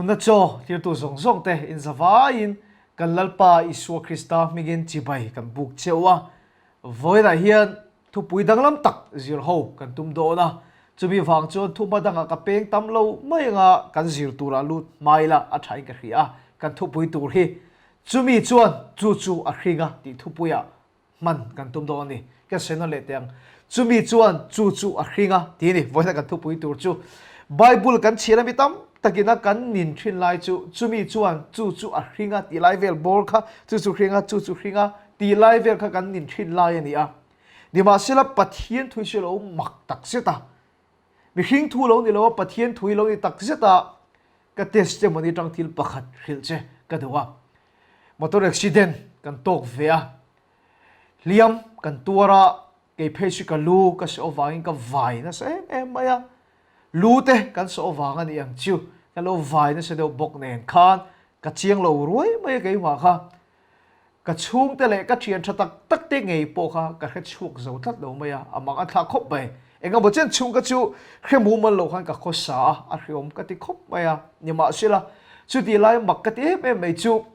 Nunna chaw tirtu zawng zawng te inzavaiin kan Lalpa Isua Krista hmingin chibai kan buk cheu a. Vawiinah hian thupui danglam tak zir ho kan tum dawn a, chumi vang chuan thuhma dangah ka peng tam lo mai anga kan zir turah lut hmai la a thain ka hria a, kan thupui tur hi chumi chuan chu chu a hring a tih thupuiah hman kan tum dawn a ni. Ka sawi nawn leh teh ang. Chumi chuan chu chu a hring a ti a ni. Vawiina kan thupui tur chu Bible kan chhiar a mi tam takin a kan nin thin lai chu chumi chuan chu chu a hring a tih lai vel bawr kha chu chu hring a chu chu hring a tih lai vel kha kan nin thin lai a ni a. Nimahsela Pathian thui chu lo mak tak zet a. Mihring thu lo ni lo a Pathian thui lo ni tak zet a ka testimony atang thil pakhat hrilh che ka duh a. Motor accident kan tawk ve a, hliam kan tuar a, kei phei chu ka lu ka sawh avangin ka vai nasa em em mai a, lu te kan sawh avang a ni ang chu, ka lo vai nasa deuh bawk nen khan ka chiang lo ruai mai a keimah kha. Ka chhungte leh ka thian tha tak tak te ngei pawh kha ka hre chhuak zo tlat lo mai a, a mang a thlah khawp mai. Eng emaw chen chhung ka chu hre mumal lo khan ka khawsa a, a hreawm ka ti khawp mai a. Nimahsela, chutih lai mak ka ti em em mai chu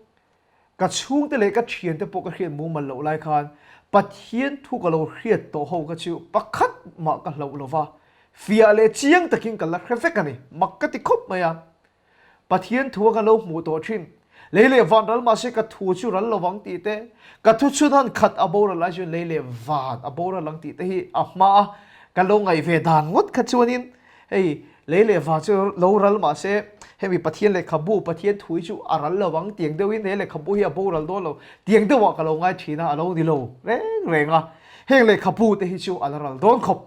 ka chhungte leh ka thiante pawh ka hriat mumal loh lai khan Pathian thu ka lo hriat tawh ho kha chu pakhat mah ka hlauh lo va, fiah leh chiang takin ka la hre vek a ni, mak ka ti khawp mai a. Pathian thu a ka lo hmuh tawh thin. Lei leh van ral mahse ka thu chu ral lovang tih te, ka thu chhun han khat a boral lai chuan lei leh van a boral ang tih te hi a hma a ka lo ngaih ve dan ngawt kha chuanin hei lei leh van chu lo ral mahse hemi Pathian lehkhabu Pathian thu hi chu a ral lovang tiang deuhin he lehkhabu hi a boral dawn lo tiang deuhah ka lo ngai thin a, a lo ni lo reng reng a. Heng lehkhabu te hi chu a la ral dawn khawp.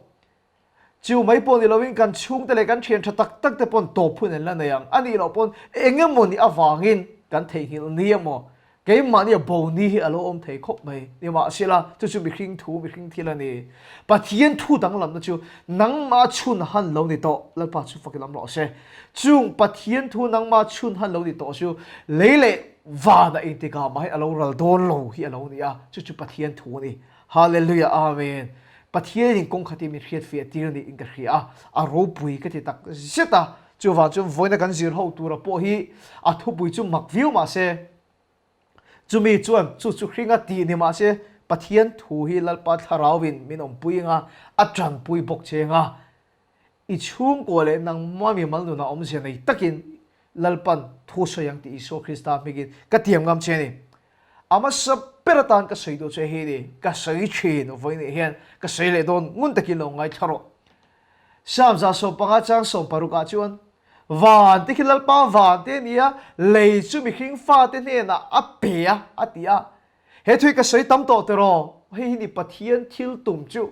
Chu mai pawh ni loin kan chhungte leh kan thian tha tak tak te pawn tawp hun an la nei ang. A nih loh pawn eng emaw nih avangin kan theihnghilh ni emaw keimahni a bo ni hi a lo awm thei khawp mai. Nimahsela chu chu mihring thu mihring thil a ni. Pathian thu danglamna chu nangmah chhun han lo ni tawh, Lalpa chu fakin awm rawh se. Chung Pathian thu nangmah chhun han lo ni tawh chu lei leh vanah engtikah mah hi a lo ral dawn lo hi a lo ni a, chu chu Pathian thu a ni. Hallelujah Amen Pathian in kawng khat hi min hriat fiah tir niin ka hria a, a ropui ka ti tak zet a, chuvang chuan vawiina kan zir ho tura pawh hi a thupui chu mak viau mah se, chumi chuan chu chu hringa tih ni mah se Pathian thu hi Lalpa thlarauin min awmpui anga a tanpui bawk che anga I chhungkua leh nangmah mimal nunah awmzia nei takin Lalpan thu sawi ang tih Isua Krista hmingin ka tiam ngam che a ni. A hmasa ber atan ka sawi duh che hi ni, ka sawi thin vawiin hian ka sawi leh dawn ngun takin lo ngaithla rawh. Psalm 115 chang 16 ah chuan, Van te khi Lalpa van te a ni a, lei chu mihring fate hnenah a pe a, a ti a. He thui ka sawi tam tawh tiraw? Hei hi ni Pathian thil tum chu.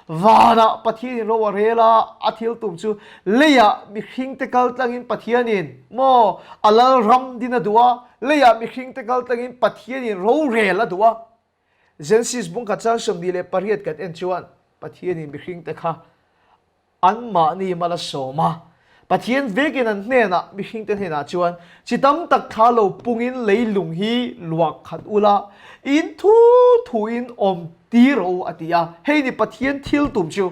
Vanah Pathianin ro a rel a, a thil tum chu leiah mihringte kal tlangin Pathianin maw a lal ram din a duh a, leiah mihringte kal tlangin Pathianin rorel a duh a. Genesis bungkhat chang 28 kan en chuan Pathianin mihringte kha Anmahni mal a sawm a. Pathian vekin an hnenah, mihringte hnenah chuan, Chi tam tak thla lo pungin leilung hi luah khat ula, in thu thuin awm tir rawh u, a ti a. Hei ni Pathian thil tum chu.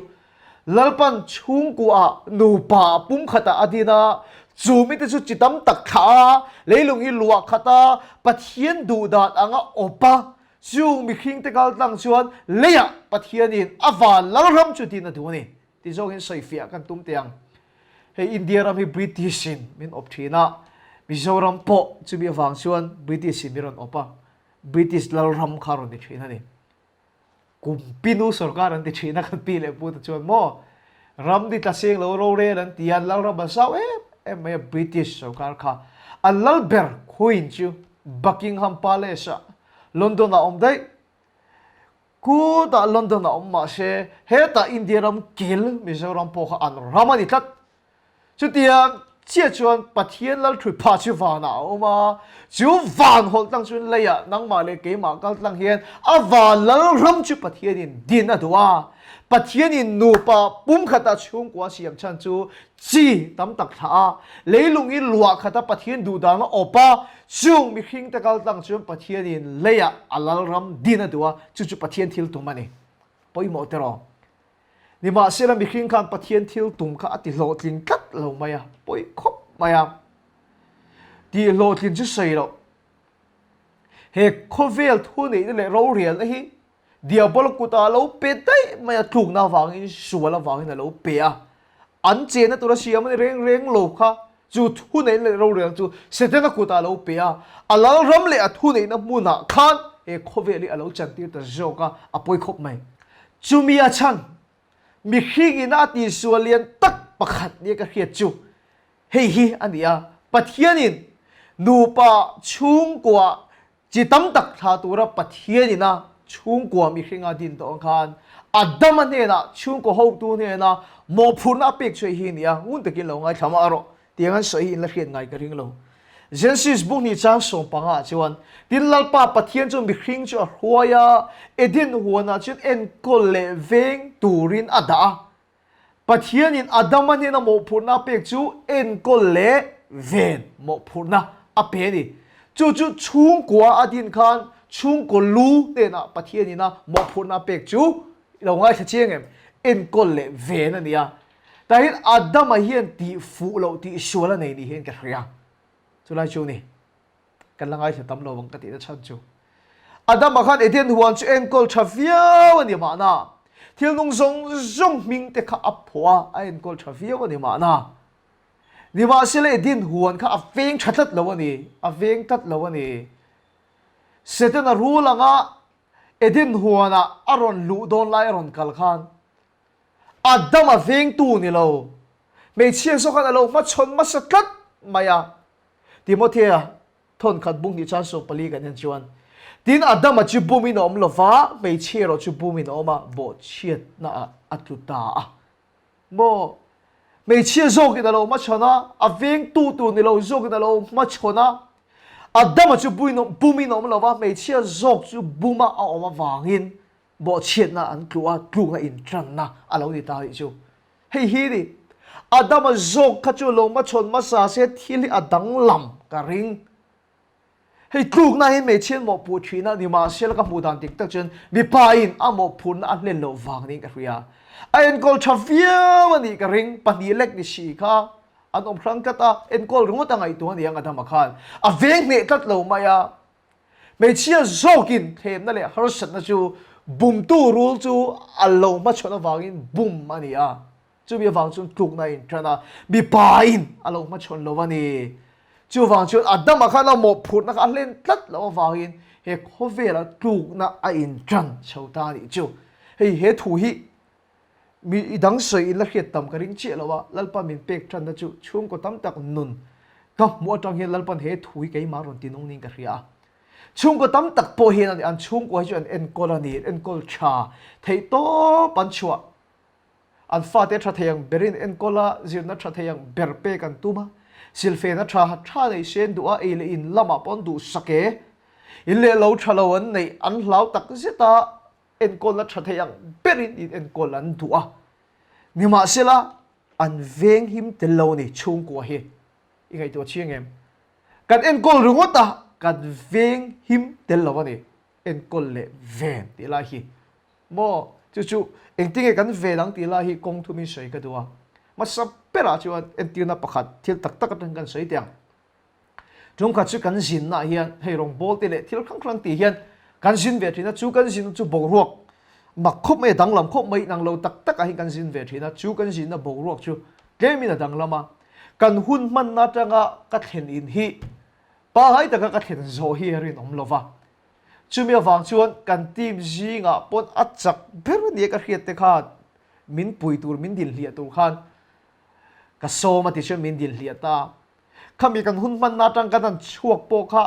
Lalpan chhungkuaah nupa pumkhatah a din a, chu mite chu chi tam tak thlah a, leilung hi luah khat a, Pathian duhdan anga awp a, Chung mihringte kal tlang chuan leiah Pathianin a van lalram chu tin a duh a ni ti zawngin sawifiah kan tum teh ang. Hei India ram hi British-in min awp thin a, Mizoram pawh chumi avang chuan British-in min rawn awp a, British lalram kha rawn ni thin a ni. Kum pinu sorkar an ti thin a kan pi leh pu te chuan maw ram ni tla seng lo rorel an ti a, lalram an sau em em mai a British sorkar kha. An lal ber Queen chu Buckingham Palace-ah London-ah awm daih. Kutah London-ah awm mah se, hetah India ram kil Mizoram pawh kha an ram a ni tlat. Chutiang chiah chuan Pathian lalṭhui pha chu vanah a awm a, chu van hawlh tlang chuan leiah nangmah leh keimah kal tlang hian a van lalram chu Pathianin din a duh a. Pathianin nupa pumkhatah chhungkua siam chhan chu chi tam tak thlah a, leilung i luah khata Pathian duhdan a awp a, chung mihringte kal tlang chuan Pathianin leiah a lalram din a duh a, chu chu Pathian thil tum a ni. Pawimawh tiraw? Nimahsela mihring khan Pathian thil tum kha a ti hlawhtling tlat lo mai a, pawi khawp mai a. Tih hlawhtlin chu sawi loh. He khawvel thuneihna leh rorelna hi Diabola kutah a lo pe daih mai a, tlukna avangin, sual avangin a lo pe a. An chenna tura siam a ni reng reng lo kha chu thuneihna leh rorelna chu Setana kutah a lo pe a, a lalram leh a thuneihna hmunah khan he khawvel hi a lo chantir ta zawk a, a pawi khawp mai. Chumi a chhan, mihringin a tihsual lian tak pakhat nia ka hriat chu hei hi a ni a, Pathianin nupa chhungkua Chi tam tak thla tura Pathian ina chhungkua mihringa din tawh ang khan Adama hnenah chhungkaw hotu hnena mawhphurhna a pek chhuah hi a ni a, ngun takin lo ngaithla mah rawh tiang an sawi hi in la hriat ngai ka ring lo. Genesis buk hnih chang sawmpanga ah chuan, Tin Lalpa Pathian chu mihring chu a hruai a, Eden huanah chuan enkawl leh veng turin a dah a, Pathianin Adama hnena mawhphurhna a pek chu enkawl leh ven mawhphurhna a pe a ni. Chu chu chhungkua a din khan chhungkaw lu hnenah Pathianin a mawhphurhna a pek chu i lo ngaithla chiang em? Enkawl leh ven a ni a. Tah hian Adama hian tih fuh loh tih sual a nei ni hian ka hria. Chulai chu ni. Kan la ngaithla tam lo ang ka tihna chhan chu. Adama khan Eden huan chu enkawl tha viau a ni mahna, thil nung zawng zawng hming te kha a phuah a, a enkawl tha viau a ni mahna. Nimahsela Eden huan kha a veng tha tlat lo a ni, a veng tlat lo a ni. Setana rul anga Eden huanah a rawn luh dawn lai a rawn kal khan Adama vengtu ni lo, hmeichhia zawk khan a lo hmachhawn hmasa tlat mai a. Timothea thawnkhat bung hnih 14 kan en chuan, Tin, Adama chu bumin a awm lo va, hmeichhia erawh chu bumin a awm a, bawhchhiatna ah a tlu ta a. Maw? Hmeichhia zawkin a lo hmachhawn a, a vengtu tur ni lo zawkin a lo hmachhawn a. Adama chu bumin a awm lo va, hmeichhia zawk chu buma a awm avangin bawhchhiatna an tlu a, tlukna intanna a lo ni ta tih chu. Hei hi ni, Adama zawk kha chu lo hmachhawn hmasa se thil hi a danglam ka ring. Hei tlukna hi hmeichhian mawhpuh thihna ni mahse la ka hmuh dan dik tak chuan mipa in a mawhphurhna a hlen loh vang niin ka hria. A enkawl tha viau a nih ka ring, pahnih lek ni si kha an awm hrang tlat a, enkawl ringawt a ngaihtuah a ni ang Adama khan a veng hneh tlat lo mai a. Hmeichhia zawkin thlemna leh harsatna chu bumtu rul chu a lo hmachhawn avangin bum a ni a, chumi avang chuan tlukna a intan a, mipain a lo hmachhawn lo a ni. Chuvang chuan Adama khan a mawhphurhna kha a hlen tlat loh avangin he khawvela tlukna a intan chho ta a nih chu. Hei he thu hi Mi i dang sawi in la hriat tam ka ring chiah lo a, Lalpa min pek tanna chu chhungkaw tam tak nun ka hmuh atang hian Lalpan he thu hi keimah rawn ti nung niin ka hria a. Chhungkaw tam tak pawh hian ani an chhungkua hi chu an enkawl a ni, an enkawl tha theih tawp an chhuah. An fate tha thei ang berin enkawl a, zirna tha thei ang ber pek an tum a, silfena tha tha nei se an duh a, ei leh in lamah pawh an duhsak e. In leh lo tha lo an neih an hlau tak zet a, Enkawlna tha thei ang berin in enkawl an duh a, nimahsela an veng him tel lo a ni chhungkua hi. I ngaihtuah chiang em? Kan enkawl ringawt a, kan veng him tel lo a ni. Enkawl leh ven tih lai hi maw? Chu chu engtinge kan ven ang tih lai hi kawng thumin sawi ka duh a. Hmasa berah chuan entirna pakhat thil tak tak atang kan sawi teh ang. Ṭumkhat chu kan zinnaah hian hei rawngbâwl te leh thil hrang hrang tih hian kan zin ve ṭhin a, chu kan zinna chu boruak mak khawp mai a danglam khawp mai, nang lo tak takah hian kan zin ve ṭhin a, chu kan zinna boruak chu tlemin a danglam a, kan hun hmanna aṭanga ka thlen in hi pangai taka ka thlen zawh hi a rinawm lo va, chumi avang chuan kan team zingah pawn a chak ber nia ka hriat te khan min pui tur min dinhliah tur khan ka sawm a ti chuan min dinhliah ta. Khami kan hun hmanna atang kan han chhuak pawh kha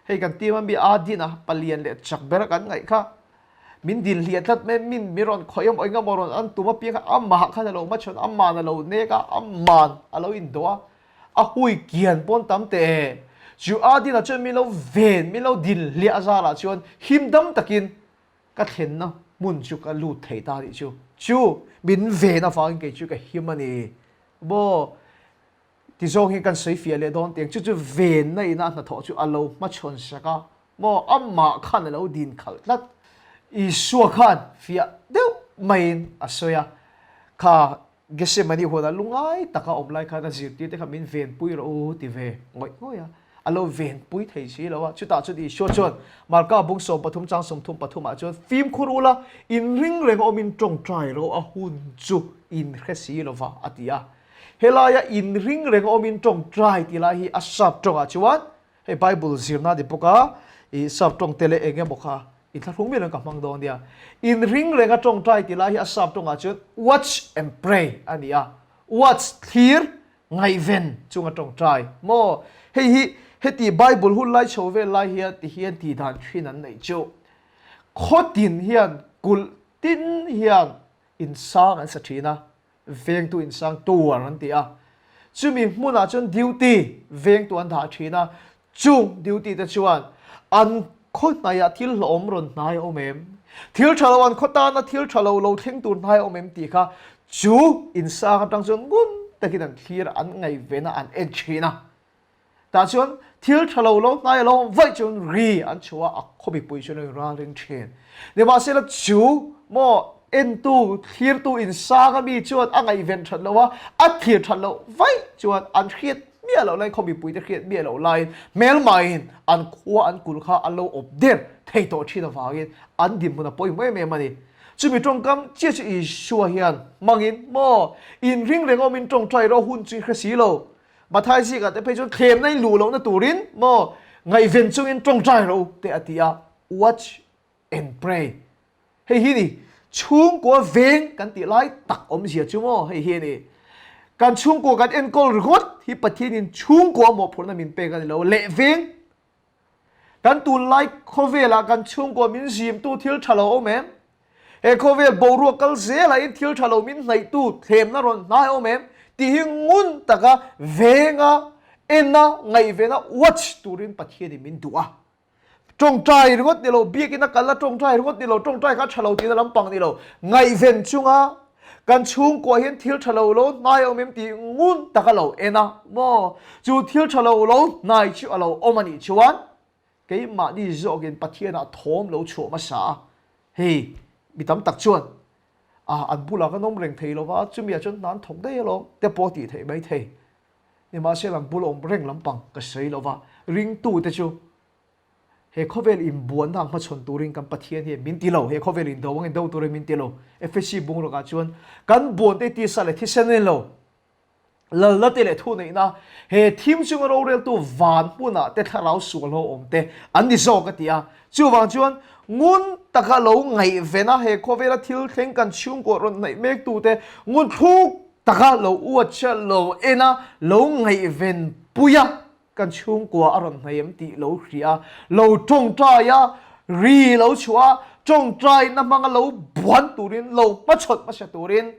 hei kan team a mi a din a, palian leh chak ber a kan ngaih kha min dil hliah tlat mai, min mi rawn khawih emaw eng emaw rawn an tum apiang kha amah khan a lo hmachhawn, aman a lo nek a, aman a lo indawh a, a hui kian pawn tam teh e. Chu a dinah chuan min lo ven, min lo dil hliah a zarah chuan him dam takin ka thlenna hmun chu ka lut thei ta tih chu, chu min ven avangin kei chu ka him a ni. Maw? Ti zawng hi kan sawi fiah leh dawn tiang chu chu venna ina a hnathawh chu a lo hmachhawn sak a maw amah khan a lo din khalh tlat. Isua khan fiah deuh maiin a sawi a, kha Gethsemane huanah lungai taka awm lai khan a zirtirte kha min venpui rawh u ti ve ngawih ngawih a. A lo venpui thei si lo a. Chutah chuan Isua chuan Marka bung 13 chang 33 ah chuan fimkhur ula, inring reng awmin tawngtai ro a hun chu in hre si lo va a ti a. Helaia inring reng awmin tawngtai ti lai hi a sap tawngah chuan hei Bible zirna a ni bawk a, ih sap tawng te leh eng emaw kha inthlahrung miah lo in ka hmang dawn nia. Inring renga tawngtai ti lai hi a sap tawngah chuan watch and pray a ni a. Watch thlir Ngaihven chunga tawngtai maw? Hei hi heti Bible hun lai chho vel lai hian ti hian tih dan thin an neih chu. Khawtin hian kulh tin hian insang an sa thin a, vengtu insang tuar an ti a. Chumi hmunah chuan duty vengtu an dah thin a, Chung duty te chuan an khaw hnaiah thil hlawhawm rawn hnai a awm em? Thil tha lo an khaw tana thil tha lo lo thleng tur hnai a awm em tih kha chu insang atang chuan ngun takin an thlir a, an ngaihven a, an en thin a. Tah chuan thil tha lo lo hnai a lo awm vaih chuan ri an chhuah a, a khaw mipui chuan an inral ring thin. Nimahsela chu maw entu, thlirtu insang a mi chuan a ngaihven that loh a, a thlir that loh vaih chuan an hriat miah loh laiin khaw mipuite hriat miah loh laiin hmelmaiin an khua an kulh kha an lo awp der thei tawh thin avangin an dinhmun a pawimawh em em a ni. Chumi tawngkam chiah chu Isua hian hmangin maw inring reng awmin tawngtai rawh hun chu i hre si lo. Mathai zikah te phei chuan thlemna in luh lohna turin maw ngaihven chungin tawngtai rawh u te a ti a. Watch and pray. Hei hi ni chhungkua veng kan tih lai tak awmzia chu maw hei hi a ni. Kan chhungkua kan enkawl ringawt hi Pathianin chhungkua mawhphurhna min pek a ni lo. Leh veng kan tunlai khawvelah kan chhungkua min zimtu thil tha lo awm em? He khawvel boruak kal zelah in thil tha lo min hnaihtu thlemna rawn hnai awm em? Tih hi ngun taka venga ena ngaihvena watch turin Pathianin min duh a. Tawngtai ringawt ni lo, biakinn a kal a tawngtai ringawt ni lo, tawngtai kha a tha lo tihna lampang ni lo. Ngaihven chunga kan chhungkua hian thil tha lo lo hnai a awm em tih ngun tak a lo en a maw? Chu thil tha lo lo hnai chu a lo awm a nih chuan keimahni zawkin Pathianah thawm lo chhuah hmasa a. Hei mi tam tak chuan ah an bulah kan awm reng thei lo va, chumi ah chuan hna an thawk daih alawm te pawh a tih theih mai thei. Nimahsela an bul awm reng lampang ka sawi lo va, ringtute chu he khawvel inbuanna ang hmachhawn turin kan Pathian hian min ti lo, he khawvel indo angin do turin min ti lo. Efesi bungrukah chuan kan buante tisa leh thisen a ni lo, lalna te leh thuneihna, he thim chunga roreltu van hmunah te thlarau sual ho awm te an ni zawk a ti a. Chuvang chuan ngun taka lo ngaihvena he khawvela thil thleng kan chhungkaw rawn hnaih mektute ngun thluk taka lo uat a, lo en a, lo ngaihven pui a, kan chhungkua a rawn hnaih em tih lo hria a, lo tawngtai a, ri lo chhuah a, tawngtaina hmanga lo buan turin, lo hmachhawn hmasa turin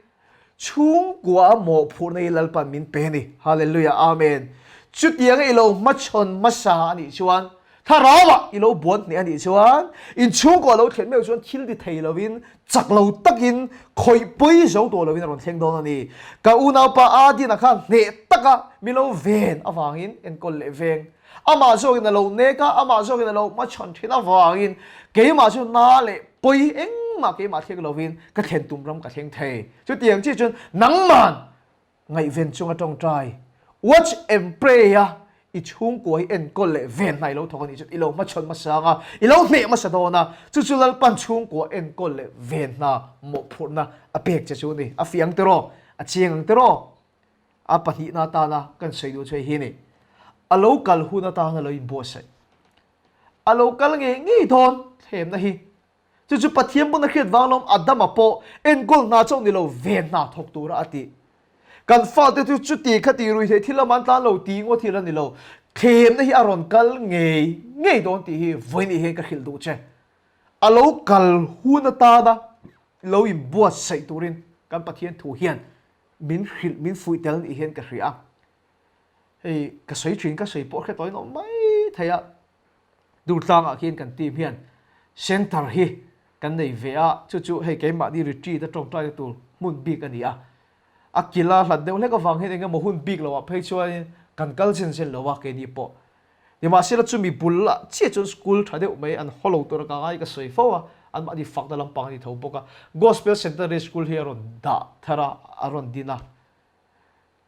chhungkua a mawhphurhna hi Lalpan min pe a ni. Hallelujah, Amen. Chutianga i lo hmachhawn hmasa a nih chuan Thlarauah i lo buan hneh a nih chuan in chhungkaw lo thlen meuh chuan thil ti thei lovin chak lo takin khawih pawi zo tawh lovin a rawn thleng dawn a ni. Ka unaupa Adina kha hneh taka mi lo ven avangin enkawl leh veng. Amah zawkin a lo nek a, amah zawkin a lo hmachhawn thin avangin keimah chu na leh pawi engmah keimah thleng lovin ka thlen tum ram ka thleng thei. Chutiang chiah chuan nangman Ngaihven chunga tawngtai, watch and pray, a i chhungkua hi enkawl leh ven hna i lo thawk a nih chuan i lo hmachhawn hmasa ang a, i lo hneh hmasa dawn a, chu chu Lalpan chhungkua enkawl leh ven hna mawhphurhna a pek che chu a ni. A fiah ang tiraw? A chiang ang tiraw? A pahnihna atana kan sawi duh chu hei hi a ni. A lo kal hun atana lo inbuatsaih. A lo kal ngei ngei dawn thlemna hi Chu chu Pathian pawn a hriat vang lawm Adama pawh enkawl hna chauh ni lo ven hna thawk tura a ti. Kan fate chu chuti khati rui theih thil lama an tlan lo ti ngawt hi la ni lo. Thlemna hi a rawn kal ngei ngei dawn tih hi vawiin hian ka hrilh duh che. A lo kal hun atana lo inbuatsaih turin kan Pathian thu hian min hrilh min fuih tel nih hian ka hria a. Hei ka sawi thin ka sawi pawh hre tawhin awm mai thei a. Durtlangah khian kan team hian centre hi kan nei ve a, chu chu hei keimahni retreat a tawngtaina tur hmun bik a ni a. A kila hlat deuh hlek avang hian engemaw hun bik loah phei chuanin kan kal zen zen lo a keini pawh. Nimahsela chumi bul ah chiah chuan school tha deuh mai an haw lo tura ka ngai ka sawi fo a, anmahni fakna lampang a ni tho bawk a. Gospel Centenary School hi a rawn dah thar a, a rawn din a.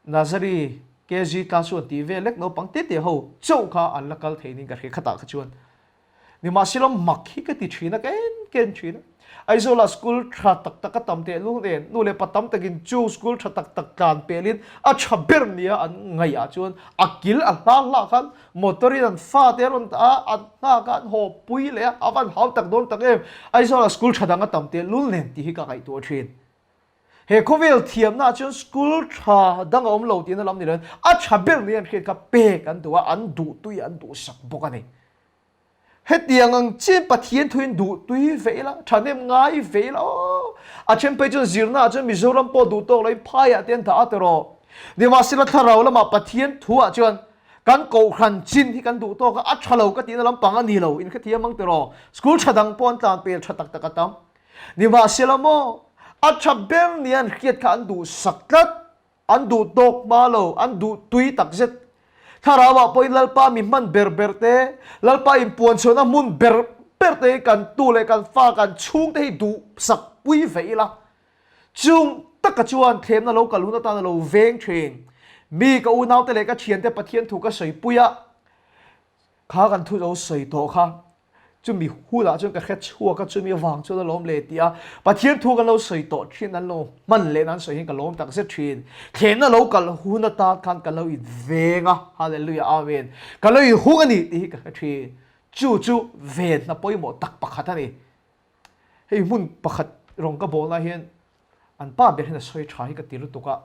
Nazari. KG class chuan tih vel lek naupang te te ho chauh kha an la kal thei niin ka hria khatah kha chuan. Nimahsela mak hi ka ti thin a, ka en ka en thin a. Aizawlah school tha tak tak a tam tehlul nen nu leh pa tam takin chu school tha tak tak tlan pelin a tha ber nia an ngaihah chuan a kil a hla hlah khan motor in an fate a rawn dah a, an nghak a, an haw pui leh a, a van hau tak dawn tak em. Aizawlah school tha dang a tam tehlul nen tih hi ka ngaihtuah thin. He khawvel thiamna ah chuan school tha dang a awm lo tihna lam ni loin a tha ber nia an hriat kha pek an duh a, an duhtui an duhsak bawk a ni. Hetiang ang chian Pathian thuin duhtui ve ila, thahnem ngai ve ila aw. A then phei chuan zirna ah chuan Mizoram pawh duh tawk loin phaiah te an dah a tiraw. Nimahsela thlarau lamah Pathian thuah chuan kan kohhran chin hi kan duh tawk a, a tha lo ka tihna lampang a ni lo, inhrethiam ang tiraw. School tha dang pawh an tlan pel tha tak tak a tam. Nimahsela maw, a tha ber nia an hriat kha an duhsak tlat, an duh tawk hma lo, an duh tui tak zet. Thlarauah pawhin Lalpa mi hman ber ber te, Lalpa inpuanchhuahna hmun ber ber te hi kan tu leh kan fa, kan chhungte hi duhsak pui ve ila. Chung taka chuan thlemna lo kal hun atan a lo veng thin. Mi ka unaute leh ka thiante Pathian thu ka sawipui a, kha kan thu lo sawi tawh kha Chumi hunah chuan ka hre chhuak a, chumi avang chuan a lawm leh tih a, Pathian thu kan lo sawi tawh thin, an lo hman leh nan sawi hian ka lawm tak zet thin. Thlenna lo kal hun atan khan ka lo inveng a, Hallelujah Amen. Ka lo inhung a ni tih hi ka hre thin. Chu chu venna pawimawh tak pakhat a ni. Hei hmun pakhat rawng ka bawlna hian an pa ber hian a sawi tha hi ka ti lutuk a.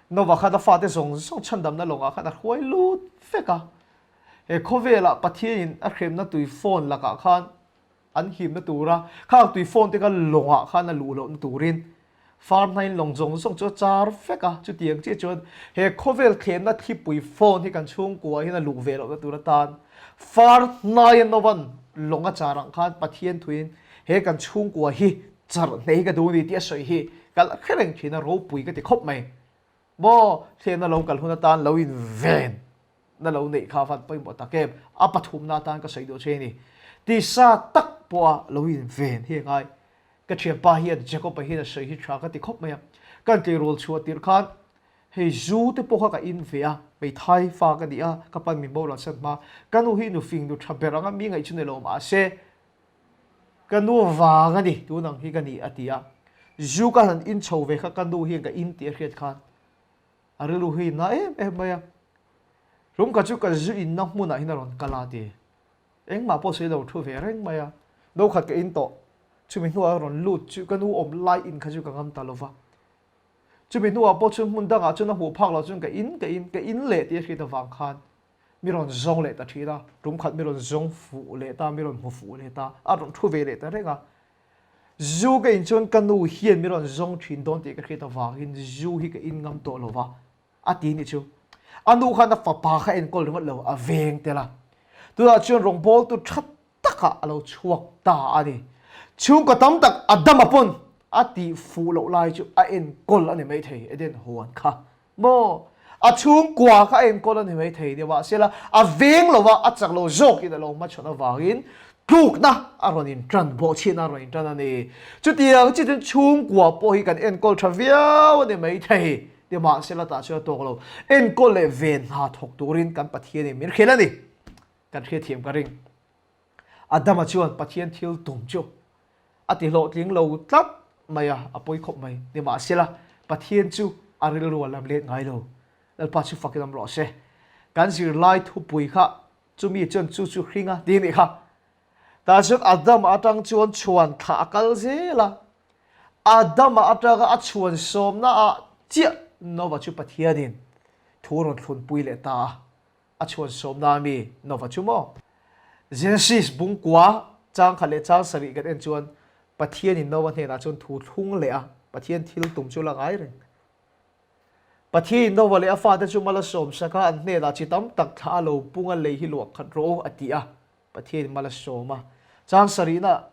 Nova khan a fate zawng zawng chhandamna lawngah khan a hruai lut vek a. He khawvelah Pathianin a hremna tui phone lakah khan an himna tura khang tui phone te kha lawngah khan a luh lohna turin farm hnain lawng zawng zawng chu a char vek a. Chutiang chiah chuan he khawvel thlenna thlipui phone hi kan chhungkua hian a luh ve lohna tur atan far hnaia Nova'n lawng a char ang khan Pathian thuin he kan chhungkua hi Charh hnei ka duh ni tih a sawi hi ka la hre reng thin a, ropui ka ti khawp mai. Maw thlenna lo kal hun atan lo inven na lo neih kha van pawimawh tak em? A pathumna atan ka sawi duh che ni. Tisa tak pawha lo inven hi a ngai. Ka thianpa hian Jacob-a hian a sawi hi tha ka ti khawp mai a. Kan tleirawl chhuah tirh khan hei zu te pawh kha ka in ve a, hmeithai fa ka ni a, ka pan min boral san hma. Ka nu hi nufing nu tha ber anga mi ngaih chu ni lo mahse Ka nu vang a ni, tun ang hi ka ni a ti a. Zu ka han in chho ve kha ka nu hian ka in tih a hriat khan a rilru hi na em em mai a. Rum kha chu ka zu inna hmunah hian a rawn kal a a ti. Engmah pawh sawi lo thu ve reng mai a. No khat ka in tawh, chumi hnuah a rawn lut chu ka nu awm lai in kha chu ka ngam ta lo va. Chumi hnuah pawh chuan hmun dangah chuan a hmuh phak loh chuan ka in ka in ka in leh tih a hriat avang khan mi rawn zawng leh ta thin a, tum khat mi rawn zawng fuh leh ta, mi rawn hmu fuh leh ta, a rawn thu ve leh ta reng a. Zu ka in chuan ka nu hian mi rawn zawng thin dawn tih ka hriat avangin zu hi ka in ngam tawh lo va, a ti nih chu. A nu khan a fapa kha enkawl ringawt lo, a veng tel a. Tunah chuan rawngbawltu tha takah a lo chhuak ta a ni. Chhungkaw tam tak Adama pawn a tih fuh loh lai chu a enkawl a ni maithei, Eden huan kha maw? A chhungkua kha a enkawl a ni maithei ni mahsela a veng lo va, a chak lo zawkin a lo hmachhawn avangin tlukna a rawn intan, bawhchhiatna a rawn intan a ni. Chutiang chi chuan chhungkua pawh hi kan enkawl tha viau a ni maithei ni mahsela tah chuan a tawk lo. Enkawl leh ven hna thawk turin kan Pathianin min hrilh a ni. Kan hriatthiam ka ring. Adama chuan Pathian thil tum chu a ti hlawhtling lo tlat mai a, a pawi khawp mai. Nimahsela, Pathian chu a rilru a lam let ngai lo. Lalpa chu fakin awm rawh se. Kan zirlai thupui kha chumi chuan chu chu hring a ti nih kha. Tah chuan Adama atang chuan chhuan thlah a kal zel a. Adama atanga a chhuan sawmna ah chiah Nova chu Pathianin thu rawn thlunpui leh ta a. A chhuan sawmna ami Nova chu maw? Genesis bungkua chang khat leh chang sarih kan en chuan Pathianin Nova hnenah chuan thu thlung leh a, Pathian thil tum chu la ngai reng. Pathianin Nova leh a fate chu mal a sawm sak a, an hnenah chi tam tak thla a lo pung a, lei hi luah khat rawh u a ti a. Pathian mal a sawm a. Chang sarihna,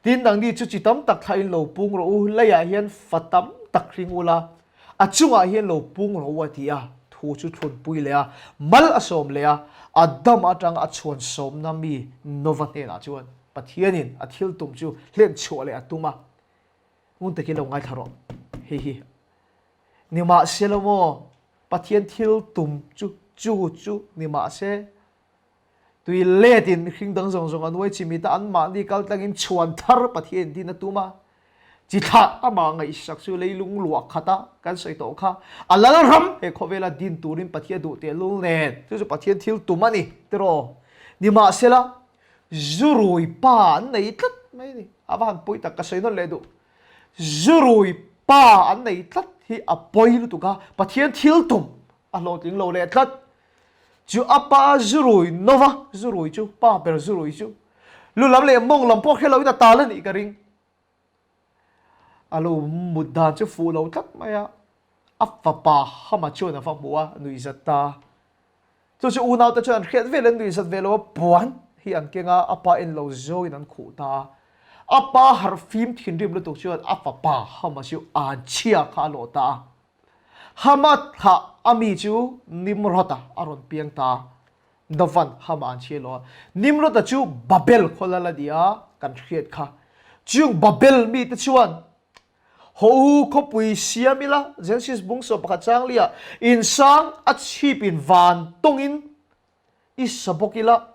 Tin nangni chu chi tam tak thlain lo pung rawh u, leiah hian fa tam tak hring ula, a chungah hian lo pung rawh u a ti a, thu chu thlunpui leh a, mal a sawm leh a, Adam atanga a chhuan sawmna mi Nova hnenah chuan Pathianin a thil tum chu hlen chhuah leh a tum a. Ngun takin lo ngaithla rawh. Hei hi. Nimahsela maw? Pathian thil tum chu chu chu ni mah se, tui letin mihring dang zawng zawng an uai chimit a, anmahni kal tlangin chhuan thar Pathian din a tum a. Chi thlah amah ngaihsak chu leilung luah khat a kan sawi tawh kha. A lalram he khawvela din turin Pathian duh tehlul nen chu chu Pathian thil tum a ni tiraw? Nimahsela, zurui pa an nei tlat mai a ni. A va han pawi tak ka sawi nawn leh duh. Zurui pa an nei tlat hi a pawi lutuk a, Pathian thil tum a hlawhtling lo leh tlat. Chu a pa zurui nova zurui chu, pa ber zurui chu lu lam leh mawng lam pawh hre loin a tal a nih ka ring. A lo mut dan chu fuh lo tlat mai a, a fapa Hama chuan a va hmu a, nuihzat ta. Chu chu unaute chuan an hriat vel an nuihzat ve lo a, puan hi an keng a, a pa en lo zawngin an khuh ta a. A pa harh fim thinrim lutuk chuan a fapa Hama chu an chhia kha a lawh ta a. Hama thlah a mi chu Nimrod-a a rawn piang ta a. Davan Hama an chhia lo a. Nimrod-a chu Babel khaw lal a ni a, kan hriat kha. Chung Babel mite chuan Haw u khawpui siam ila, Genesis bung sawm pakhat chang liah, insang a chhip in van tawngin i sa bawk ila,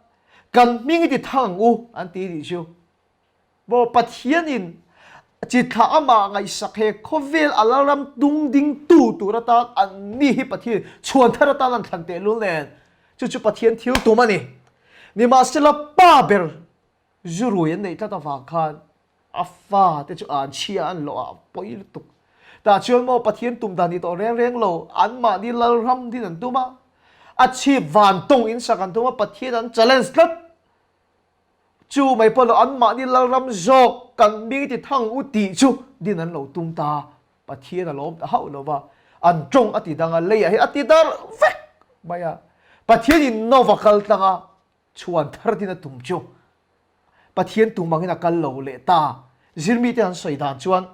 kan hming i ti thang ang u, an ti nih chu. Maw Pathianin chi thlah amah ngaihsak he khawvel a lalram tung ding tu tur atan an ni hi Pathian chhuan thar atan an thlan tehlul nen chu chu Pathian thil tum a ni. Nimahsela pa ber zurui an neih tlat avang khan a fa te chu an chhia an lawh a pawi lutuk. Tah chuan maw Pathian tum dan ni tawh reng reng lo anmahni lalram din an tum a, a chhip van tawng in sak an tum a Pathian an challenge tlat. Chu mai pawh lo anmahni lalram zawk kan hming ti thang u tih chu din an lo tum ta. Pathian a lawm ta hauh lo va, an tawng a ti dang a, leiah hi a ti darh vek mai a. Pathian in Nova kal tlang a, chhuan thar din a tum chu Pathian tum angin a kal lo leh ta. Zirmite an sawi dan chuan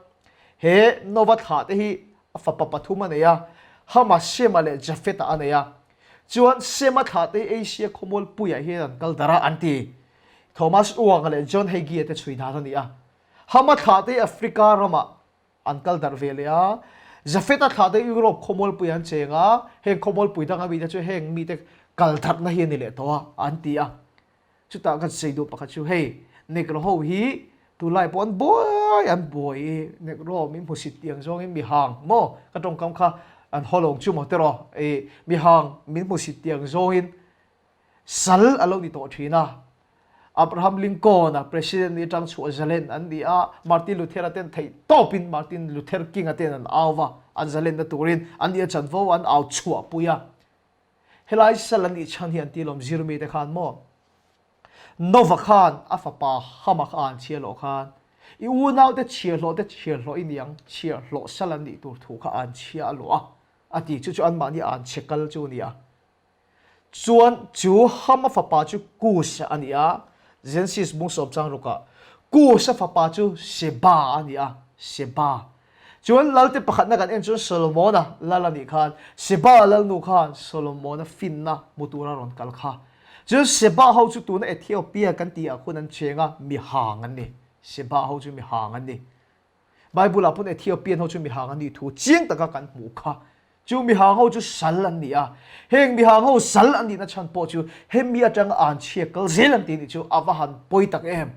he Nova thlah te hi a fapa pathum a nei a, Hama, Sema leh Jafeta a nei a. Chuan Sema thlah te hi Asia khawmual puiah hian an kal darh a an ti. Thomas Uanga leh John Hagee-a te chhui dan a ni a. Hama thlah te hi Africa ramah an kal darh ve leh a. Jafeta thlah te hi Europe khawmual puiah an cheng a, heng khawmual pui danga mite chu heng mite kal darhna hi a ni leh tawh a an ti a. Chutah kan sawi duh pakhat chu hei Negro ho hi tunlai pawh an buai an buai i Negro min hmusit tiang zawngin mi hang maw ka tawngkam kha an haw lo ang chu maw tiraw i mi hang min hmusit tiang zawngin sal a lo ni tawh thin a Abraham Lincoln a president ni atang chhuah zalen an ni a Martin Luther a ten theih tawpin Martin Luther King a ten an au va an zalenna turin an ni a chanvo an au chhuah pui a Helai sal an nih chhan hi an ti lawm zirmi te khan maw? Nova khan a fapa Hama kha an chhia loh khan i unau te chhiahhlawh te chhiahhlawh i ni ang, chhiahhlawh sal an nih tur thu kha an chhia a lawh a, a ti. Chu chu anmahni an chhe kal chu a ni a. Chuan chu Hama fapa chu Kush a ni a, Genesis bung sawm chang rukah Kush-a fapa chu Seba a ni a, Seba. Chuan Lalte pakhatna kan en chuan Solomona lal a nih khan Seba lalnu khan Solomona finna hmu tura rawn kal kha. Chuan Seba ho chu tuna Ethiopia kan tih ah khuan an cheng a, mi hang an ni. Seba ho chu mi hang an ni. Bible ah pawn Ethiopian ho chu mi hang an nih thu chiang taka kan hmuh kha. Chu mi hang ho chu sal an ni a, heng mi hang ho sal an nihna chhan pawh chu hemi atanga an chhiat kal zel an tih nih chu a va han pawi tak em.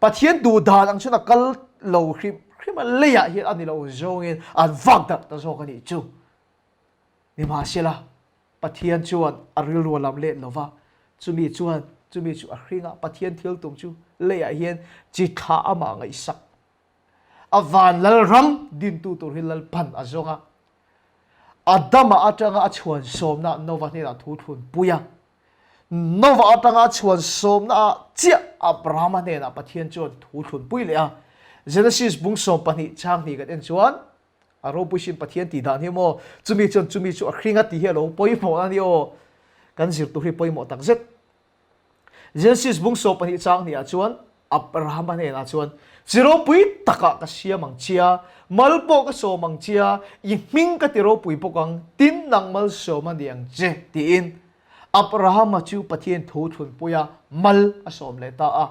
Pathian duh dan ang chuan a kal lo hrim hrim a, leiah hian a ni lo zawngin an vak darh ta zawk a nih chu. Nimahsela, Pathian chuan a rilru a lam let lo va, chumi chuan chumi chu a hring a, Pathian thil tum chu leiah hian chi thlah amah ngaihsak a van lalram dintu tur hi Lalpan a zawng a, Adama atanga a chhuan sawmna Nova hnenah thu thlun pui a, Nova atanga a chhuan sawmna ah chiah Abrahama hnenah Pathian chuan thu thlun pui leh a. Genesis bung 12 chang hnih kan en chuan a ropui sin Pathian tih dan hi maw chumi chuan chumi chu a hring a tih hi a lo pawimawh a ni aw kan zir tur hi pawimawh tak zet. Genesis bung 12 chang hnih ah chuan Abrahama hnenah chuan, Chi ropui takah ka siam ang chia, mal pawh ka sawm ang chia, i hming ka ti ropui bawk ang, tin nang malsawm a ni ang che, tiin Abrahama chu Pathian thu thlunpuia mal a sawm leh ta a.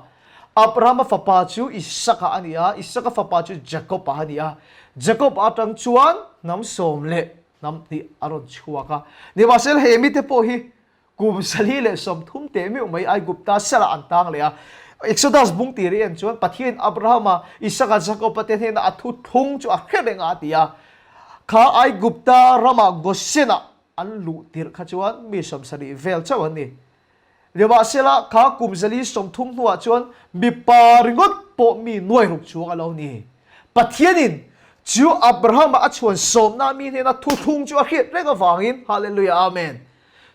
Abrahama fapa chu Isaka a ni a, Isaka fapa chu Jakob-a a ni a. Jakob atang chuan hnam sawm leh. Hnam hnih a rawn chhuak a. Nimahsela he mite pawh hi kum 130 teh meuh mai Aigupta salah an tang leh a. Exodus bung tir i en chuan Pathian Abrahama, Isaka, Jakoba te hnenah a thu thlung chu a hre reng a a ti a. Kha Aigupta rama Gosen-ah an luh tirh kha chuan mi 70 vel chauh an ni. Nimahsela, kha kum 130 hnuah chuan mipa ringawt pawh mi nuai ruk chuang a lo ni. Pathianin chu Abrahama a chhuan sawmna mi hnena thuthlung chu a hriat reng avangin, Hallelujah, Amen.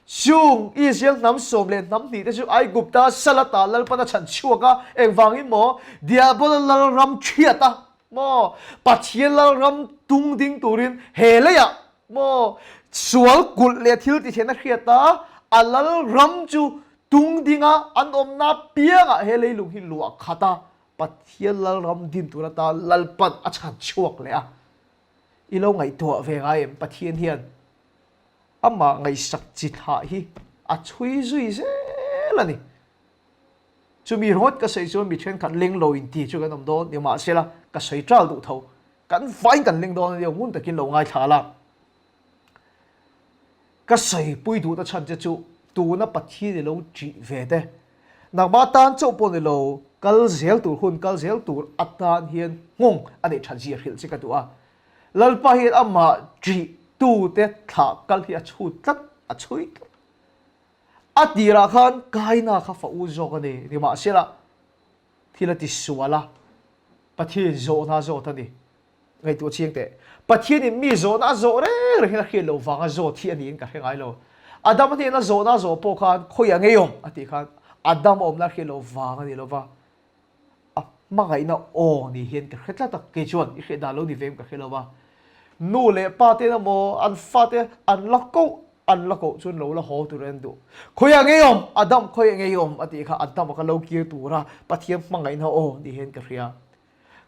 Chung Israel hnam sawm leh hnam hnih te chu Aigupta sal ata Lalpan a chhan chhuak a, engvangin maw? Diabola lalram thiat a maw? Pathian lalram tung ding turin he leiah Maw sual kulh leh thil ti theihna hriat a, a lal ram chu tung dinga an awmna piangah he leilung hi luah khat a, Pathian lal ram din tur atan Lalpan a chhan chhuak leh a. I lo ngaihtuah ve ngai em? Pathian hian amah ngaihsak chi thlah hi a chhui zui zel a ni. Chumi ringawt ka sawi chuan mi thenkhat leng lo inti chu kan awm dawn, nimahsela ka sawi ṭal duh tho. Kan vain kan leng dawn a nia, ngun takin lo ngaithla la. Ka sawipui duhna chhan che chu tuna Pathian i lo ṭih ve te. Nangmah tan chauh pawh ni lo, kal zel tur hun kal zel tur atan hian nghawng a neih ṭhat zia hrilh che ka duh a. Lalpa hian amah ṭih tute thlah kal hi a chhut tlat, a chhui tlat. A tirah khan Kaina kha fa u zawk a ni, nimahsela thil a ti sual a, Pathianin zawhna a zawt a ni. Ngaihtuah chiang teh. Pathianin mi zawhna a zawh reng reng hian a hriat loh vanga zawt hi a niin ka hre ngai lo. Adama hnena zawhna a zawh pawh khan khawiah ngei awm a tih khan Adam a awmna a hriat loh vang a ni lo va, a hmangaihna aw ni hian ka hre tlat a, kei chuan i hriat dan lo ni ve em ka hre lo va. Nu leh pa te emaw an fate an la koh an la koh chuan lo la haw tur an duh. Khawiah ngei awm? Adam khawiah ngei awm? a tih kha Adam a ka lo kir tura Pathian hmangaihna aw ni hian ka hria.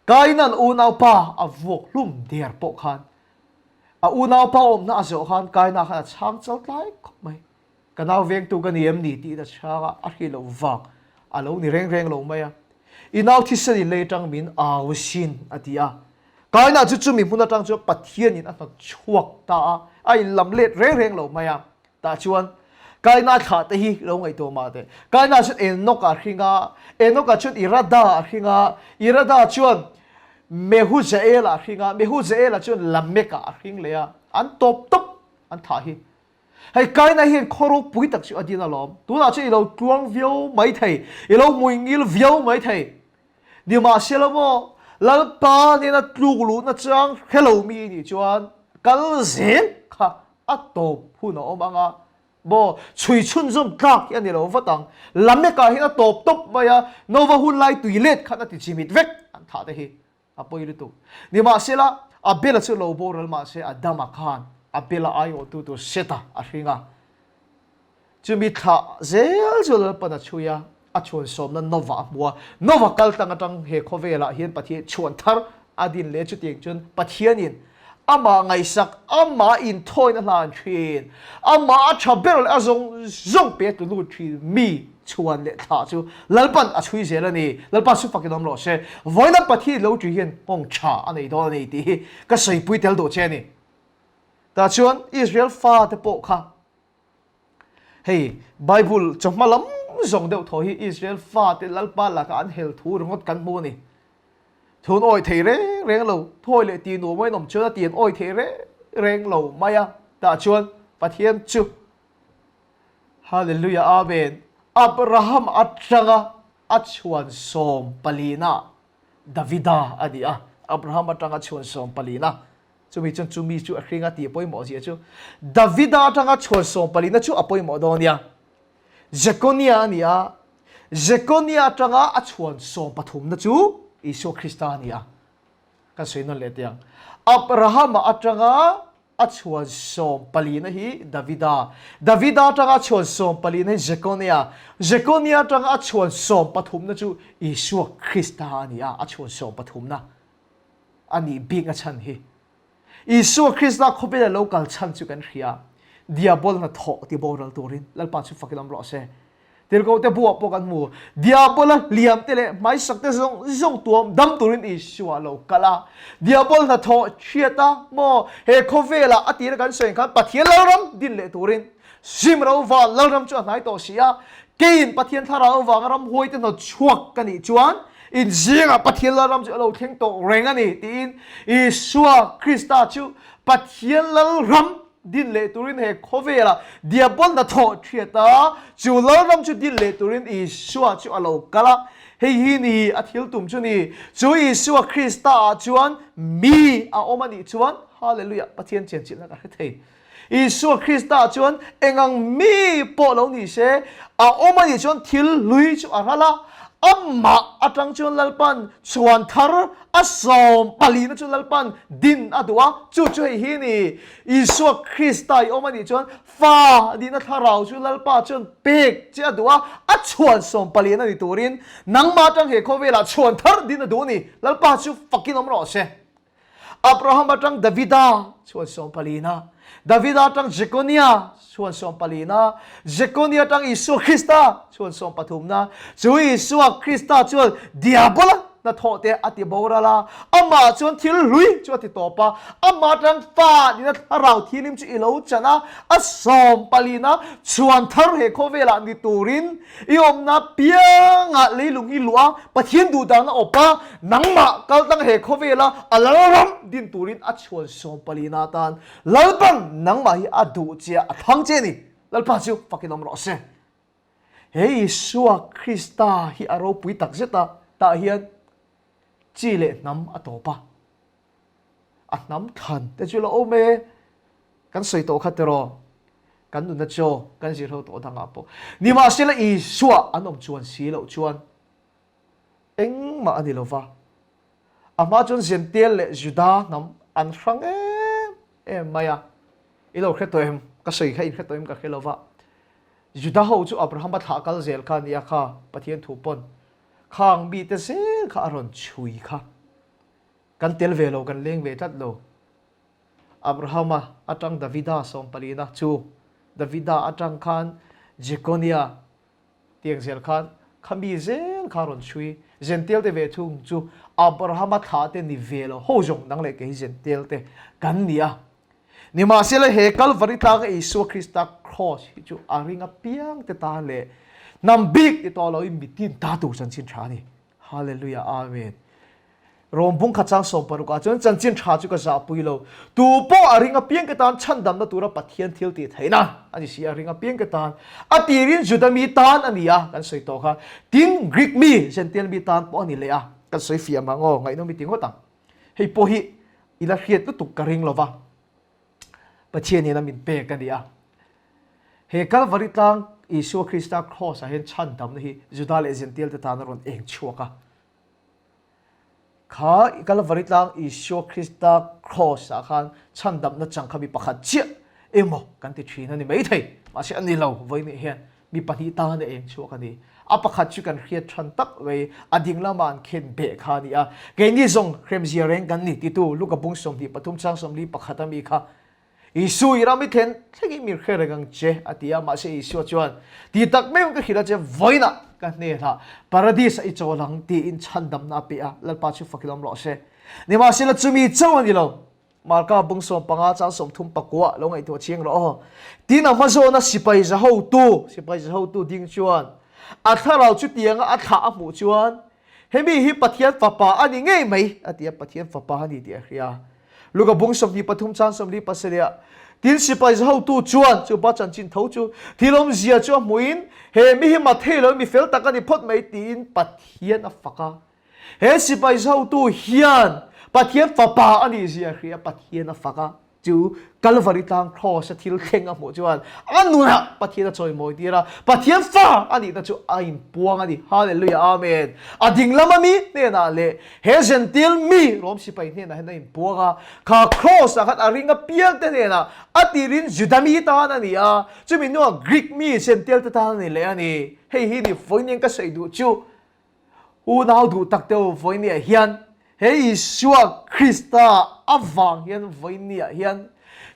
Kaina'n unaupa a vuak hlum der pawh khan a unaupa awmna a zawh khan Kaina khan a chhang chal tlai khawp mai. Ka nau vengtu ka ni em ni tiin a chhang a, a hrilh loh vang a lo ni reng reng lo mai a. I nau thisen in lei atang min au sin a ti a. Kaina chu chumi hmun atang chuan Pathianin a hnawt chhuak ta a, a inlam let reng reng lo mai a. Tah chuan Kaina thlah te hi lo ngaihtuah mah teh. Kaina chuan Enoch a hring a, Enoch ah chuan Irada a hring a, Irada chuan Mehujael a hring a, Mehujael ah chuan Lameka a hring leh a. An tawp tawp an thah hi. Hei Kaina hian khaw ropui tak chu a din alawm. Tunah chuan i lo tluang viau mai thei, i lo hmui ngil viau mai thei. Nimahsela maw, Lalpa nena tluk luhna chang hre lo mi nih chuan kal zel kha a tawp hun a awm ang a, maw chhui chhunzawm tlak hi a ni lo vat ang. Lamekah hian a tawp tawp mai a, Nova hun lai tui let khan a ti chimit vek an thah te hi. A pawi lutuk. Nimahsela, Abel-a chu lo boral mahse Adama khan Abel-a aiawhtu tur Seta a hring a. Chumi thlah zel chu Lalpan a chhui a, a chhuansawmna Nova a hmu a. Nova kal tlang atang he khawvelah hian Pathian chhuan thar a din leh chutiang chuan Pathianin Amah ngaihsak, amah inthawina hlan thin, amah a tha ber leh a zawng zawng pe a tlu lut thin mi chhuan leh thlah chu Lalpan a chhui zel a ni. Lalpa chu fakin awm rawh se. Vawiina Pathian lo ṭi hian nghawng tha a nei dawn a ni tih hi ka sawipui tel duh che a ni. Tah chuan Israel fate pawh kha hei Bible chawhma lam zawng deuh thaw hi Israel fate Lalpa lakah an hel thu ringawt kan hmu a ni. Thun awi thei reng reng lo, thawi leh ti nuam a inawm chuan a ti an awi thei reng reng lo mai a, tah chuan Pathian chu Hallelujah Amen Abraham atanga a chhuan sawm palina Davida a ni a, Abraham atanga chhuan sawm palina chumi chuan chumi chu a hring a tih pawimawh zia chu Davida atanga chhuan sawm palina chu a pawimawh dawn nia. Jekonia a ni a, Jekonia atanga a chhuan sawm pathumna chu Isua Krista a ni a. Kan sawi nawn leh teh ang. Abrahama atanga a chhuan sawm palina hi Davida, Davida atanga a chhuan sawm palina hi Jekonia, Jekonia atanga a chhuan sawm pathumna chu Isua Krista a ni a, a chhuan sawm pathumna a nih bikna chhan hi. Isua Krista khawvela lo kal chhan chu kan hria. Diabol hnathawh ti boral turin Lalpa chu fakin awm rawh se. Tirhkohte buah pawh kan hmu. Diabola hliamte leh hmaisak te zawng zawng tuam dam turin Isua a lo kal a. Diabol hnathawh hriat a maw? He khawvelah a tira kan sawi ang khan Pathian Lalram din leh turin Simrova Lalram chu a hnai tawh si a. Keiin Pathian thlarau avanga ramhuaite hnawt chhuak ka nih chuan in zingah Pathian Lalram chu a lo thleng tawh reng a ni tiin Isua Krista chu Pathian Lalram din leh turin he khawvelah Diabol hnathawh thiat a, chu Lalram chu din leh turin Isua chu a lo kal a. Hei hi ni a thil tum chu ni, chu Isua Krista ah chuan mi a awm a nih chuan, Hallelujah, Pathian chianchilhna ka hre thei. Isua Krista ah chuan engang mi pawh lo ni se, a awm a nih chuan thil hlui chu a ral a, amah atang chuan Lalpan chhuan thar a sawm palina chu Lalpan din a duh a, chu chu hei hi ni, Isua Krista i awm a nih chuan fa nihna thlarau chu Lalpa chuan pek che a duh a, a chhuan sawm palian a ni turin nangmah atang he khawvelah chhuan thar din a duh a ni, Lalpa chu fakin awm rawh se. Abraham atang Davida chhuan sawm palina, Davida atang Jekonia chhuan sawm palina, Jekonia atang Isua Krista chhuan sawm pathumna, chu Isua Krista chuan Diabola hnathawh te a ti boral a, amah chuan thil hlui chu a ti tawp a, amah atang fa nihna thlarau thianghlim chu i lo chan a, a sawm palina chhuan thar he khawvelah ni turin I awmna piangah leilung hi luah a, Pathian duhdan a awp a, nangmah kaltlang he khawvela a Lalram din turin a chhuan sawm palina atan Lalpan nangmah hi a duh che a, a thlang che a ni. Lalpa chu fakin awm rawh se. He Isua Krista hi a ropui tak zet a, tah hian chi leh hnam a tawp a. A hnam thlan te chu la awm e. Kan sawi tawh kha tiraw? Kan nunna chaw kan zir ho tawh dangah pawh. Nimahsela Isua an awm chuan si loh chuan engmah a ni lo va. A hma chuan Zential leh Juda hnam an hrang em em mai a. I lo hre tawh em? Ka sawi kha in hre tawh em ka hre lo va. Juda ho chu Abrahama thlah kal zel kha a nia kha Pathian thu pawn khang mite zel kha a rawn chhui kha. Kan tel ve lo, kan leng ve tlat lo. Abrahama atang Davida sawmpalina chu Davida atang khan Jekonia tiang zel khan khami zel kha rawn chhui. Zential te ve thung chu Abrahama thlah te ni ve lo ho zawng nang leh kei hi Zential te kan ni a. Nimahsela he Kalvari tlanga Isua Krista Kraws hi chu a ring apiang te tan leh hnam bik ti tawh loin mitin ta tur chanchin tha a ni. Hallelujah Amen. Rom bung khat chang 16 ah chuan chanchin tha chu ka zahpui lo. Tu pawh a ring apiang ka tan chhandamna tura Pathian thil tih theihna a ni si a ring apiang ka tan. A tirin Juda mi tan a ni a kan sawi tawh kha. Tin Greek mi Gentile mi tan pawh a ni leh a kan sawi fiah mang aw ngaihnawm i ti ngawt ang. Hei pawh hi i la hriat lutuk ka ring lova. Pathian in a min pek a ni a. He Kalvari tlang Isua Krista Kraws ah hian chhandamna hi Juda leh Gentile te tan a rawn eng chhuak a. Kha Kalvari tlang Isua Krista Kraws ah khan chhandamna chang kha mi pakhat chiah emaw kan ti thin a ni maithei. Mahse a ni lo, vawiin hian mi pahnih tan a eng chhuak a ni. A pakhat chu kan hriat than tak mai, a ding lama an khen beh kha a ni a. Keini zawng hremzia reng kan ni titu Luka bung 23 chang 41 a mi kha Isu i ram i thlen thlengin min hre reng ang che a ti a, mahse Isua chuan ti tak meuh ka hrilh a che vawiinah ka hnenah Paradis ah i chawl ang tiin chhandamna a pe a, Lalpa chu fakin awm rawh se. Nimahsela chumi chauh a ni lo. Marka bung 15 chang 34 lo ngaihtuah chiang rawh aw. Tin a hma zawna sipai za hotu, sipai za hotu ding chuan a thlarau chutianga a thlah a hmuh chuan hemi hi Pathian fapa a ni ngei mai a ti a, Pathian fapa a ni tih a hria. Luka bung 23 chang 47 ah tin sipai za hotu chuan chupa chanchin tho chu thil awmzia chu a hmuhin he mi hi mathei lo mi fel tak a ni phawt mai tiin Pathian a fak a. He sipai zotu hian Pathian fapa a nih zia hria Pathian a fak a, chu Kalvari tlang Kraws a thil thleng a hmuh chuan a nunah Pathian a chawimawi tir a, Pathian fa a nihna chu a inpuang a ni. Hallelujah Amen. A ding lama mi hnenah leh he Gentile mi Rom sipai hnenah hian a inpuang a, kha Kraws ah khan a ring apiang te hnenah a tirin Juda mi tan a ni a, chumi hnuah Greek mi Gentile te tan a ni leh a ni. Hei hi ni vawiin ka sawi duh chu. Unau duh tak deuh vawinia hian he Isua Krista avang hian vawinia hian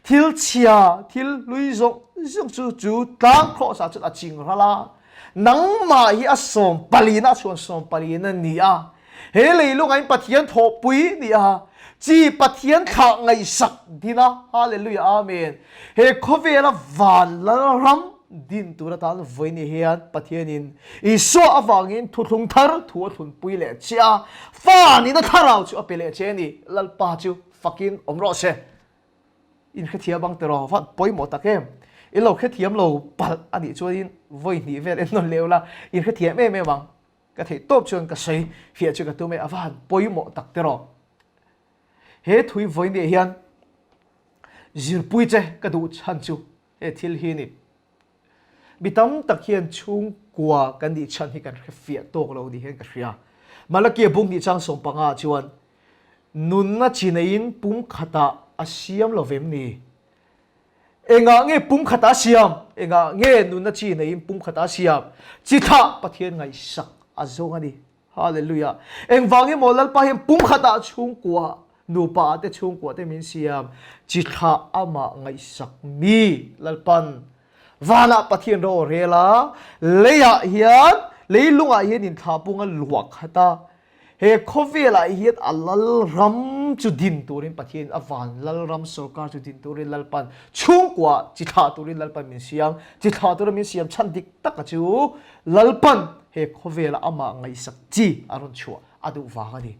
thil chhia, thil hlui zawng zawng chu chu tlang Kraws ah chuan a ching ral a. Nangmah hi a sawmpalina, a chhuan sawmpalina ni a. He leilungah in Pathian thawhpui ni a, chi Pathian thlah ngaihsak din a. Hallelujah Amen. He khawvela van lal ram din tur atan vawiin hian Pathianin Isua avangin thuthlung thar thu a thlunpui leh che a, fa nihna thlarau chu a pe leh che a ni. Lalpa chu fakin awm rawh se. In hrethiam ang tiraw? Va pawimawh tak em? In lo hrethiam lo palh a nih chuanin vawi hnih vel en nawn leh ula, in hrethiam em em ang. Ka theih tawp chuan ka sawi fiah chu ka tum e, a va han pawimawh tak tiraw? He thui vawi nih hian zirpui che ka duh chhan chu he thil hi a ni. Mi tam tak hian chhungkua kan nih chhan hi kan hre fiah tawk lo ni hian ka hria. Malakia bung hnih chang sawmpanga chuan Nunna chi neiin pumkhatah a siam lo vem ni? Engah nge pumkhatah a siam? Engah nge nunna chi neiin pumkhatah a siam? Chi thlah Pathian ngaihsak a zawng a ni. Hallelujah! Engvang emaw Lalpa hian pumkhatah chhungkua, nupa te chhungkua te min siam? Chi thlah amah ngaihsak mi Lalpan vanah Pathian ro a rel a, leiah hian, leilungah hian inthlah punga luah khat a, He khawvelah hian a lalram chu din turin Pathian a van lalram sorkar chu din turin Lalpan chhungkua chi thlah turin Lalpan min siam. Chi thlah tura min siam chhan dik taka chu Lalpan he khawvela amah ngaihsak chi a rawn chhuah a duh vang a ni.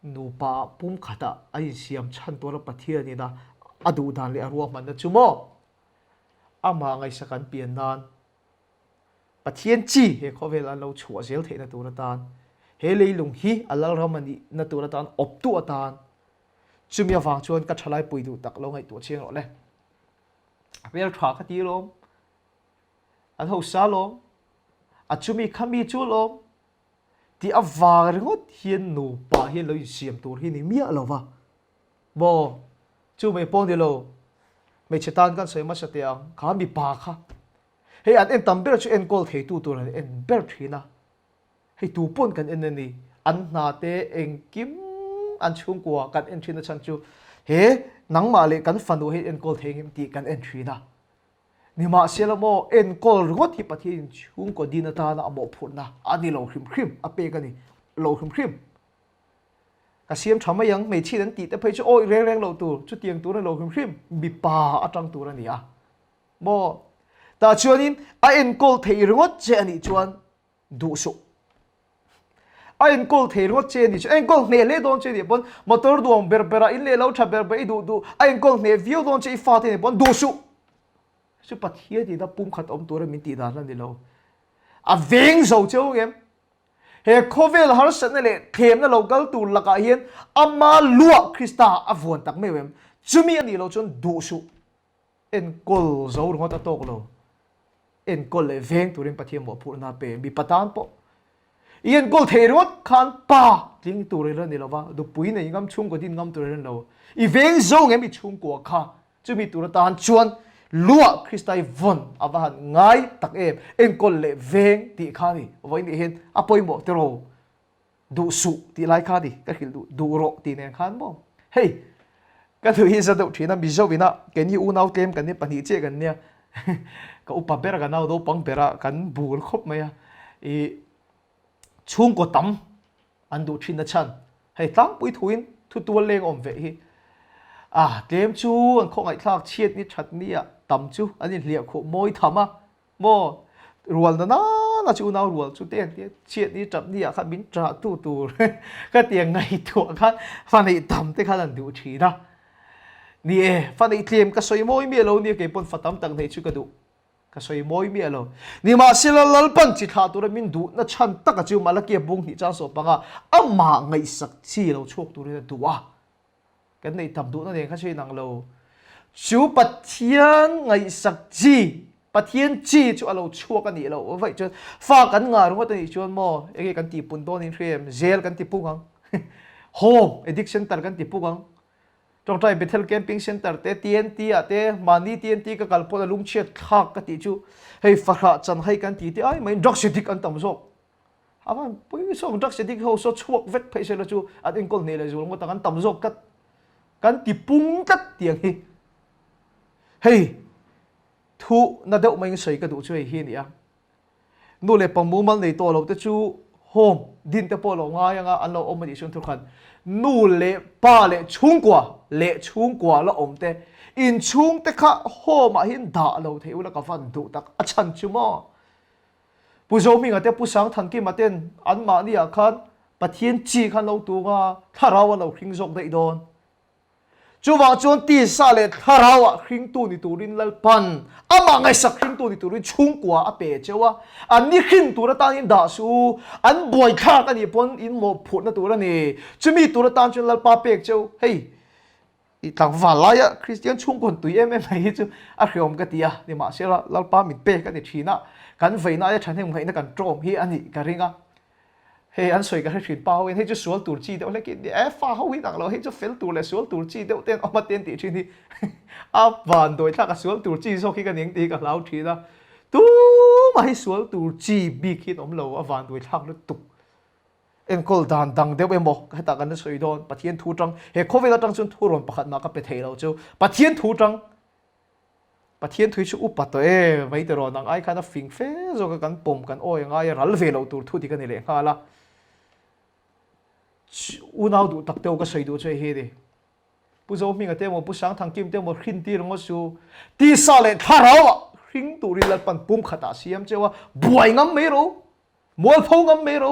Nupa pumkhatah a insiam chhan tura Pathianin a a duh dan leh a ruahmanna chu maw amah ngaihsak an pian nan Pathian chi he khawvel an lo chhuah zel theihna tur atan, he leilung hi a lalram a nihna tur atan awptu atan, chumi avang chuan ka thalai pui duh tak lo ngaihtuah chiang rawh le. A hmel tha ka ti lawm, an hausa lawm, a chumi kha mi chu lawm tih avang ringawt hian nupa hian lo insiam tur hi ni miah lo va. Maw? Chu mai pawh ni lo, hmeichhe tan kan sawi hmasa teh ang, kha mipa kha Hei an en tam ber chu enkawl theitu tur an en ber thin a, hei tu pawn kan en a ni, an hna te engkim an chhungkua kan en thin a chhan chu he nangmah leh kan fanu hei enkawl thei ngem tih kan en thin a. Nimahsela maw enkawl ringawt hi Pathianin chhungkaw din atana a mawhphurhna a ni lo hrim hrim, a pek a ni lo hrim hrim. Ka siam tha mai ang, hmeichhiat an tih te phei chu awih reng reng loh tur, chutiang tur a ni lo hrim hrim, mipa atang tur a ni a. Maw? Tah chuanin a enkawl thei ringawt che a nih chuan duh suh. A enkawl thei ringawt che a nih chuan enkawl hneh hle dawn che a nih pawn motor duang ber berah in leh lo tha ber ber i duh duh a enkawl hneh viau dawn che i fate nih pawn duh suh. Chu Pathian ina pumkhat awm tura min tih dan a ni lo. A veng zo cheu ngem. He khawvel harsatna leh thlemna lo kal tur lakah hian ama luah Krista a vuan tak meuh em? Chumi a nih loh chuan duh suh. Enkawl zo ringawt a tawk lo. Enkawl leh veng turin Pathian mawhphurhna a pe. Mipa tan pawh i enkawl thei ringawt khan pa tling tur i la ni lo va, nupui nei ngam, chhungkaw din ngam tur i la ni lo. I veng zo ngem i chhungkua kha chumi tur atan chuan luah Krista i vawn a va han ngai tak em. Enkawl leh veng tih kha ni vawiin nih hian a pawimawh tiraw. Duh suh tih lai kha ni ka hrilh duh, duh rawh tih nen khan maw. Hei ka nuih hi za deuh thin a, Mizo ina keini unau tlem kan nia pahnih chiah kan nia ka upa ber a ka nau naupang ber a kan bul khawp mai a, ih chhungkaw tam an duh thin na chhan hei tlangpui thuin thu tual leng awm ve hi a tlem chu an khawngaihthlak chhiat ni that ni ah tam chu an inhliah khuh mawi tham a. Maw rual na nana chu unau rual chu te an tia chhiat ni tap ni ah khan min ṭah tu tur ka ti ang ngaihtuah khan fa neih tam te khan an duh thin a. Ni e, fa neih tlem ka sawi mawi miah lo nia kei pawn fa tam tak neih chu ka duh ka sawi mawi miah lo. Nimahsela Lalpan chi thlah tura min duhna chhan taka chu Malakia bung hnih chang sawh panga amah ngaihsak chi lo chhuak turin a duh a. Kan neih tam duhna nen kha chu inang lo. Chu Pathian ngaihsak chi, Pathian chi chu a lo chhuak a nih loh vaih chuan fa kan ngah ringawt a nih chuan maw enge kan tihpun dawn in hria em? Zel kan ti puk ang. Home addict center kan ti puk ang. Tawngtai Bethel Camping Center te, TNT ah te, mahni TNT ka kal pawn a lungchhiat thlak ka tih chu hei fahrah chan hei kan ti te ai mai drugs addict an tam zawk. A van pui sawk drugs addict ho saw chhuak vek phei sela chu an enkawl hneh leh zual ngawt ang an tam zawk tlat kan ti pung tlat tiang hi hei thu na deuh mai in sawi ka duh chu hei hi a ni a. Nu leh pa mumal nei tawh lo te chu home din te pawh lo ngai anga an lo awm a nih chuan thukhat nu leh pa leh chhungkua leh chhungkua la awm te inchhung te kha home ah hian dah lo thei ula ka van duh tak a chhan chu maw Pu Zohminga te Pu Sangthankima ten anmahni ah khan Pathian chi khan lo tung a thlarau an lo hring zawk daih dawn. Chuvang chuan tisa leh thlarauah hringtu ni turin Lalpan amah ngaihsak hringtu ni turin chhungkua a pe cheu a, an ni hrin tur atanin dah suh u, an buaithlak a nih pawn in mawhphurhna tur a ni. Chumi tur atan chuan Lalpa pek cheu, hei i tlangval laia Kristian chhungkawn tui em em mai hi chu a hreawm ka ti a, nimahsela Lalpa min pek a ni thin a, kan veina aia thahnem ngaihna kan tawm hi a nih ka ring a. Hei an sawi ka hre thin pa ho in hei chu sual tur chi deuh hlek in e fa ho hi dang lo hei chu fel tur leh sual tur chi deuh te an awm a te an tih thin hi a van dawi thlak a sual tur chi zawk hi ka ning tih hi ka hlau thin a tumah hi sual tur chi bik hi an awm lo a van dawi thlak lutuk enkawl dan dang deuh emaw hetah kan la sawi dawn Pathian thu tang he khawvel atang chuan thu rawn pakhat mah ka pe thei lo chu Pathian thu tang Pathian thui chu upa tawh e, mai ti rawn ang ai khan a fing fe zawk a kan pawm kan awi a ngai a ral ve loh tur thu dik a ni leh nghal a. Unau duh tak te ka sawi duh chu hei hi a ni. Pu Zohminga te emaw Pu Sangthangkim te emaw hrin tir ringawt chu tisa leh thlarau ah hring turin Lalpan pum khatah a siam cheu a, buai ngam mai ro, mualpho ngam mai ro.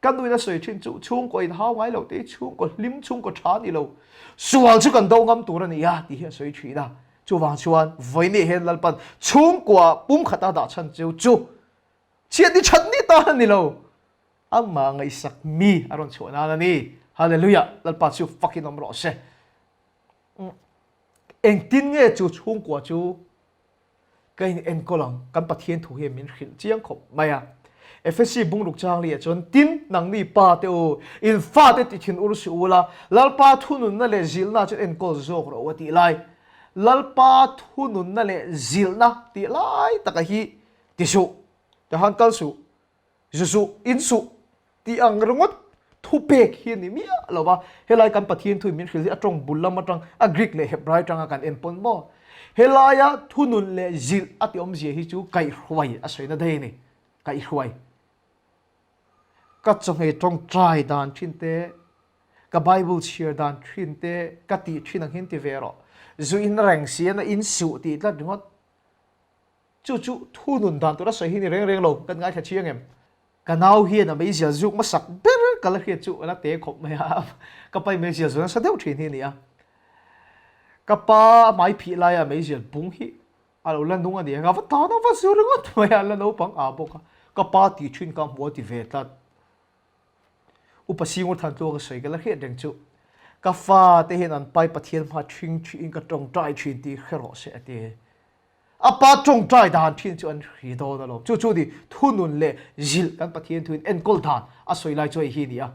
Ka nuin a sawi thin chu chhungkaw in hau ngai lo te hi chhungkaw hlim chhungkaw tha ni lo sual chu kan do ngam tur a ni a tih hi a sawi thin a. Chuvang chuan vawiin hian Lalpan chhungkua pumkhata dah chhan cheu chu chhiat ni that ni tan a ni lo, amah ngaihsak mi a rawn chhuah nan a ni. Hallelujah! Lalpa chu fakin awm rawh se. Engtin nge chu chhungkua chu Ka in enkawl ang, kan Pathian thu hian min hrilh chiang khawp mai a. Efesi bungruk changli ah chuan, Tin, nangni pa te u, in fate ti thin ur suh ula, Lalpa thununna leh zilhna chuan enkawl zawk rawh u a tih lai. Lalpa thununna leh zilhna tih lai taka hi ti suh, tihan kal suh. Zu suh, in suh tih ang ringawt thupek hi a ni miah lo va. Helai kan Pathian thuin min hrilh hi a tawng bul lam atang a Greek leh Hebrai atanga kan en pawn maw? Helaia thunun leh zilh a ti awmzia hi chu kaihhruai a sawina daih a ni. Kaihhruai. Ka chawhmeh tawngtai dan thin te, ka Bible chhiar dan thin te ka tih thin ang hian ti ve rawh. Zu in reng si a na in suh tih tlat ringawt. Chu chu thu nun dan tura sawi hi ni reng reng lo, kan ngaithla chiang em? Ka nau hian a meizial zuk hmasak ber ka la hriat chu a la te khawp mai a, ka pa in meizial zu nasa deuh thin hi a ni a. Ka pa a hmai phih laia meizial bung hi a lo la nung a ni a, ka va tan a va zu ringawt mai a, a la naupang ah bawk a, ka pa tih thin kha hmuh a ti ve tlat. Upa Singur Thantluang ka sawi ka la hriat reng chu, ka fate hian an pai Pathian hma thing thiin ka tawngtai thin tih hre rawh se a ti. A pa tawngtai dan thin chu an hri dawn alawm. Chu chu ni thunun leh zilh kan Pathian thuin enkawl dan a sawi lai chu hei hi a ni a.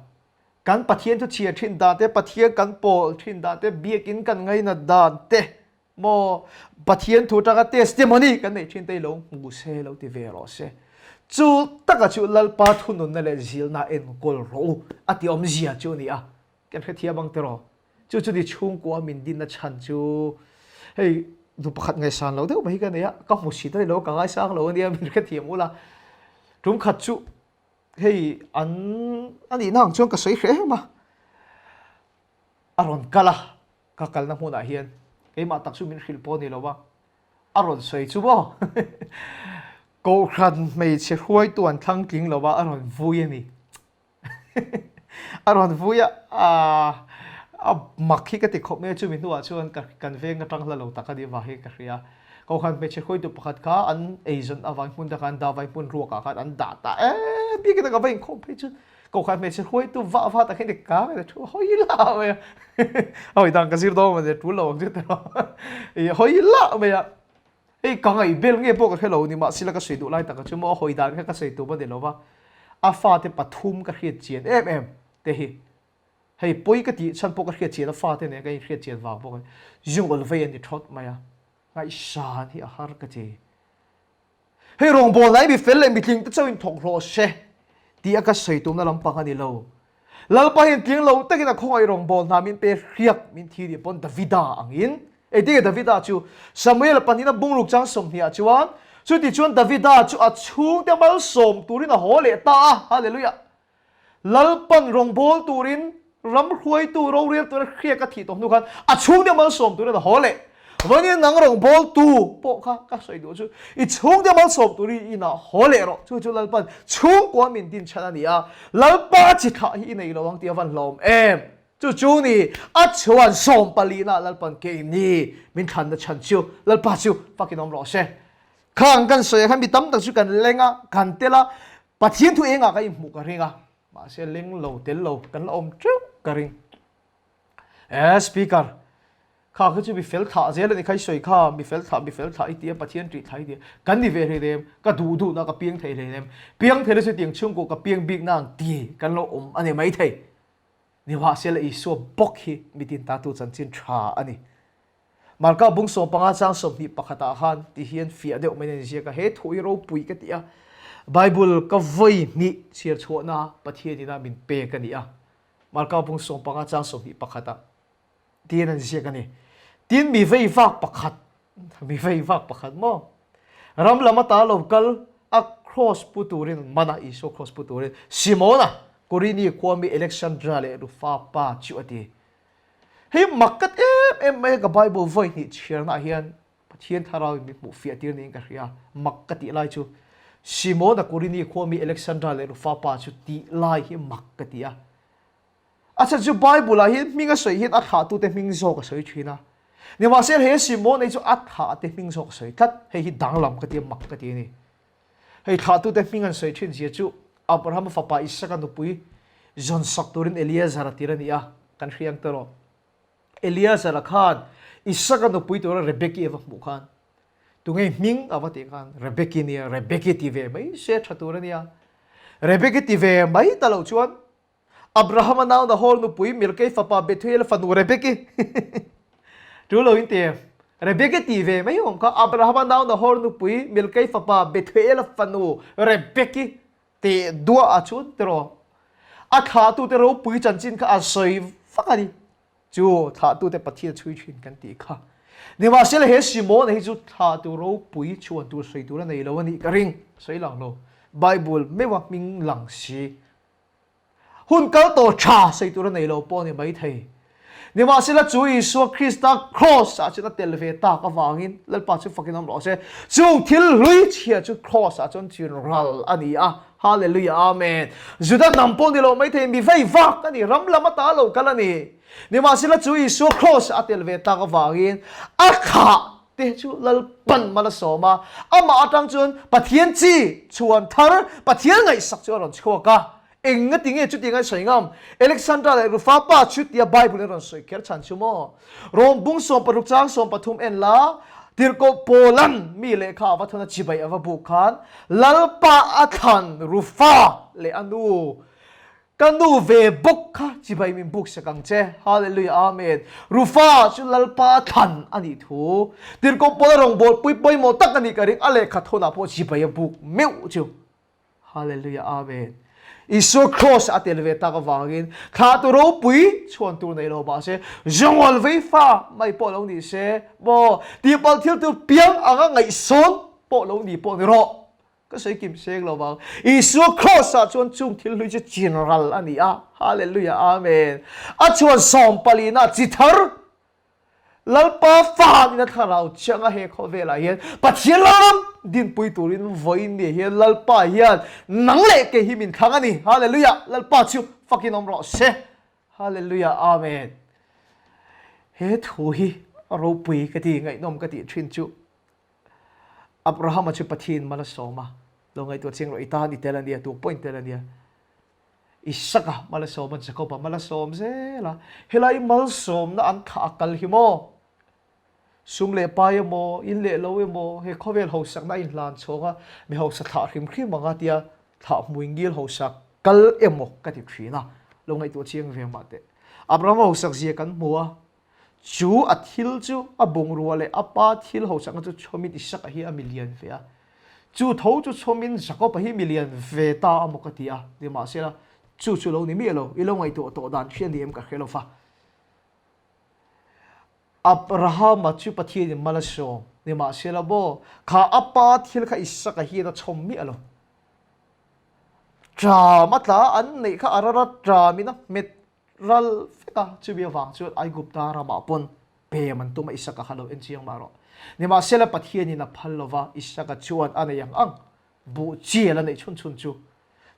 Kan Pathian thu chhiar thin dan te, Pathian kan pawl thin dan te, biakin kan ngainat dan te, maw Pathian thu atanga testimony kan neih thin te hi lo hmu se, lo ti ve rawh se. Chu taka chu Lalpa thununna leh zilhna enkawl rawh u a ti awmzia chu a ni a. Kan hrethiam ang tiraw? Chu chu ni chhungkua min dinna chhan chu hei nu pakhat ngaihsan lo deuh mai hi ka nei a, ka hmu si ta lo, ka ngaisang lo ania min hrethiam ula. Tum khat chu hei an a nihna ang chuan ka sawi hreh em a, a rawn kal a, ka kalna hmunah hian keimah tak chu min hrilh pawh a ni lo a, a rawn sawi chu maw Kohhran hmeichhe hruaitu an thlang tling lo a, a rawn vui a ni. A rawn vui a, a mak hi ka ti khawp mai a, chumi hnuah chuan ka kan veng atang hla lo tak a nih vang hi ka hria. Kohhran hmeichhe hruaitu pakhat kha an eizawn avangin hmun dangah an dah avangin hmun ruakah khan an dah ta em biakin a ka va inkhawm phei chuan Kohhran hmeichhe hruaitu vah vah tak hian i kang a thu hawi lah mai a, a hawi dan ka zir dawn a tul lo ang chu tiraw i hawi lah mai a. Hei ka ngaihbel nge pawh ka hre lo ni mahsila ka sawi duh lai taka chu maw a hawi dan kha ka sawi tum a ni lo va, a fate pathum ka hriat chian em em te hi hei pawi ka tih chhan pawh ka hriat chian a fate nen ka inhriat chian vang bawk a ni, zungawl vei a ni thawt mai a, ngaihsan hi a har ka ti. Hei rawngbawlna hi mi fel leh mitling te chauhin thawk hlawh se tih a ka sawi tumna lampang a ni lo. Lalpa hian tling lo takin a khawngaih rawngbâwl hna min pe hriak min thi nih pawn Davida angin. Engtin nge Davida chu Samuel-a pahnihna bungruk chang 20 ah chuan. Chutichuan Davida chu a chhungte malsawm turin a haw leh ta a. Hallelujah! Lalpan rawngbâwl turin ram hruaitu rorel tura hriak a thih tawh hnu khan a chhungte malsawm turin a haw leh. Vawiin nang rawngbâwltu pawh kha ka sawi duh chu i chhungte malsawm turin i inah haw leh rawh. Chu chu Lalpan chhungkua min din chhan a ni a, Lalpa chi thlah hi i nei lo ang tih a van hlawm em. Chu chu ni a chuan sawmpalina Lalpan keini min thlanna chhan chu Lalpa chu fakin awm rawh se. Khang kan sawi ah khan mi tam tak chu kan leng a, kan tel a, Pathian thu engah ka inhmuh ka ring a, mahse leng lo tel lo kan la awm teuh ka ring. Eh Speaker, kha kha chu mi fel thlah zel a ni kha i sawi kha, mi fel thlah mi fel thlah i ti a, Pathian ṭih thlah i ti a, kan ni ve hlei nem, ka duh duhna ka piang thei hlei nem, piang thei la chu tiang chhungkaw ka piang bik na ang ti kan lo awm a ni maithei. Nimahsela Isua bawk hi mitin tatu chanchin tha a ni. Marka bung 15 chang 21 ah khan ti hian fiah deuh mai in ziak a, he thu hi ropui ka ti a, Bible ka vawi hnih chhiar chhuahna Pathian ina min pek a ni a, Marka bung 15 chang 21 ah tiin an ziak a ni. Tin mi vei vak pakhat, mi vei vak pakhat maw? Ram lam ata lo kal a cross pu turin man a, Isua cross pu turin Simona, Kurini khua mi Alexandra leh Rufa pa chu a ti. Hei mak ka ti em em mai a, ka Bible vawi hnih chhiarna ah hian Pathian thlarau in min hmuh fiah tir niin ka hria. Mak ka tih lai chu Simona Kurini khua mi Alexandra leh Rufa pa chu tih lai hi mak ka ti a. A chhan chu Bible ah hian hming a sawi hian a thlahtute hming zawk a sawi thin a. Nimahsela he Simona hi chu a thlahte hming zawk a sawi tlat. Hei hi danglam ka ti a, mak ka ti a ni. Hei thlahtute hming an sawi thin zia chu Abrahama fapa Isaka nupui zawnsak turin Eleazar a tir a ni a, kan hriang ta rawh. Eleazar-a khan Isaka nupui tura Rebeki a va hmuh khan tunge hming a va tih khan Rebeki nia, Rebeki ti ve mai se tha tur a nia. Rebeki ti ve mai ta loh chuan Abrahama nau Nahor nupui Milkei fapa Bethuel fanu Rebeki tu lo in ti em? Rebeki ti ve mai awm kha Abrahama nau Nahor nupui Milkei fapa Bethuel fanu Rebeki teh duah a chun tiraw a thlahtute ropui chanchin kha a sawi vak a ni. Chu thlahtute Pathian chhui thin kan tih kha. Nimahsela he Simona hi chu thlahtu ropui chhuan tur sawi tur a nei lo a nih ka ring. Sawi lang lo. Bible meuha hming lang si. Hun kal tawh tha sawi tur a nei lo pawh a ni maithei. Nimahsela chu Isua Krista Kraws ah chuan a tel ve tak avangin Lalpa chu fakin awm rawh se. Chung thil hlui chhia chu Kraws ah chuan chin ral a ni a. Hallelujah Amen. Juda hnam pawh ni lo maithei mi vei vak a ni, ram lam ata lo kal a ni. Nimahsela chu Isua Kraws ah a tel ve tak avangin a thlah te chu Lalpan mal a sawm a, amah atang chuan Pathian chi chhuan thar Pathian ngaihsak chu a rawn chhuak a. Eng nga ti nge chutiang a sawi ngam? Alexandra leh Rufa pa chu tia Bible in rawn sawi kher chhan chu maw? Rom bung 16 chang 13 en la, Tirhkoh Paulan mi lehkha a va thawn a chibai a va buk khan Lalpa a thlan Rufa leh a nu Ka nu ve bawk kha chibai min buk sak ang che. Hallelujah Amen. Rufa chu Lalpa thlan a nih thu. Tirhkoh Paula rawngbawlpui pawimawh tak a nih ka ring. A lehkha thawnah pawh chibai a buk meuh chu. Hallelujah Amen. Isua Kraws a tel ve tak avangin thlahtu ropui chhuan tur nei lo mahse Zongol vei fa mai pawh lo ni se maw tihpalh thil tur piang anga ngaihsawn pawh lo ni pawh ni rawh. Ka sawi kim seng lo vang. Isua Kraws ah chuan chung thil hlui chu chin ral a ni a. Hallelujah Amen. A chhuan sawmpalina chi thar Lalpa fa in a thlarau chiang a he khawvelah hian Pathian Lalram dinpui turin vawiin ni hian Lalpa hian nang leh kei hi min thlang a ni. Hallelujah. Lalpa chu fakin awm rawh se. Hallelujah Amen. He thu hi a ropui ka ti ngaihnawm ka tih thin chu Abrahama chu Pathian mal a sawm a, lo ngaihtuah chiang rawh i tan i tel a nia, tu pawh in tel a nia. Isaka mal a sawm a, Jakoba mal a sawm zel a, helai malsawmna an thlah a kal hi maw? Sum leh pai emaw, in leh lo emaw, he khawvel hausakna a inhlan chhawng a, mi hausa thlah hrim hrim ang a tia thlah hmui ngil hausa kal emaw ka ti thin a, lo ngaihtuah chiang ve mah teh. Abrahama hausak zia kan hmu a, Chu a thil chu a bungrua leh a pa thil hosakna chu chhawmin Isaka hi a milian ve a. Chu tho chu chhawmin Jakoba hi milian ve ta a maw ka ti a, nimahsela chu chu lo ni miah lo, i lo ngaihtuah tawh dan hria ni em ka hre lo va. Abrahama chu Pathianin mal a sawm. Nimahsela maw, kha a pa thil kha Isaka hian a chhawm miah lo. Ṭam a tla an neih kha a rara ṭamin a hmet ral vek a, chumi avang chuan Aigupta ramah pawn pem an tum a, Isaka kha lo en chiang mah rawh. Nimahsela Pathianin a phal lo va, Isaka chuan a nei ang ang buh chial a neih chhun chhun chu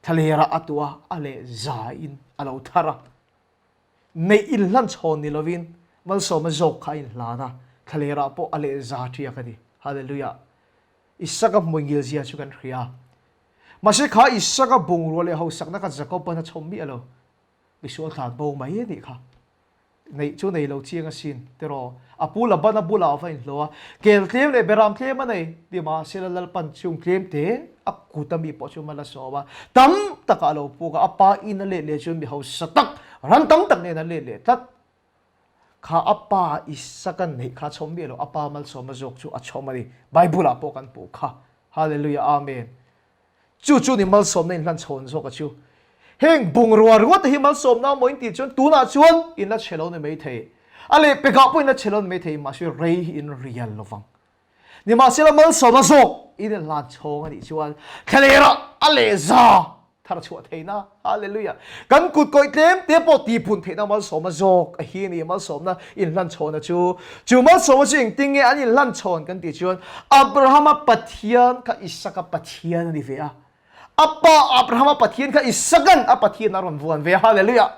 thlalerah a tuah a, a leh zaiin a lo thar a. Neih inhlan chhawn ni lovin malsawma zawk kha a inhlan a, thlalerah pawh a leh za ṭiak a ni. Hallelujah! Isaka hmuingil zia chu kan hria. Mahse kha Isaka bungrua leh hausakna kha Jakob-an a chhawm miah lo. Misual tlan bo mai a nih kha. Neih chu nei lo chiang asin, tiraw? A pu Labana bulah a va inhlo a, kel tlem leh beram tlem a nei, ti mahsela Lalpan chung tlem te a kut a mi pawh chu mal a sawm a, tam takah a lo puk a, a pa in a let leh chuan mi hausa tak, ran tam tak nen a let leh tlat. Kha a pa Isaka neih kha a chhawm miah lo, a pa malsawma zawk chu a chhawm a ni. Bible ah pawh kan hmuh kha. Hallelujah, Amen. Chu chu ni malsawmna in hlan chhawn zawk a chu. Heng bungrua ringawt te hi malsawmna maw in tih chuan tunah chuan in la chhe lo ni maithei. A lehpekah pawh in la chhe lo ni maithei mahse rei hi in rial lovang. Nimahsela malsawmna zawk in in hlan chhawng a nih chuan thlalerah a lehza thar chhuah theihna, Hallelujah, kan kut kawih tlem te pawh tihpun theihna malsawmna zawk a hi a ni. Malsawmna in hlan chhawnna chu, chu malsawmna chu engtin nge an in hlan chhawn kan tih chuan Abrahama Pathian kha Isaka Pathian a ni ve a. A pa Abrahama Pathian kha Isakan a Pathian a rawn vuan ve a, Hallelujah.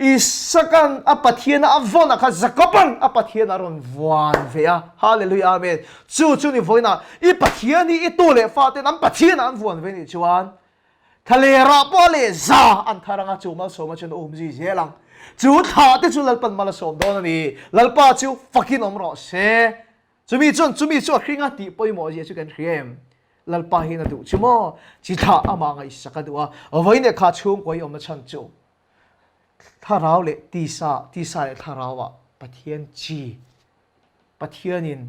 Isakan a Pathian a vawn a kha Jakoban a Pathian a rawn vuan ve a. Hallelujah Amen. Chu chu ni vawiinah i Pathian hi i tu leh fa ten an Pathian ah an vuan ve nih chuan thlalerah pawh leh za an thar anga chu malsawma chuan a um zui zel ang. Chu thla te chu Lalpan mal a sawm dawn a ni. Lalpa chu fakin awm rawh se. Chumi chuan chumi chu a hring a tih pawimawh zia chu kan hria em? Lalpa hian a duh chu maw? Chi thlah amah ngaihsak a duh a, vawiin leh kha chhungkua i awmna chhan chu thlarau leh tisa, tisa leh thlarauah Pathian chi, Pathianin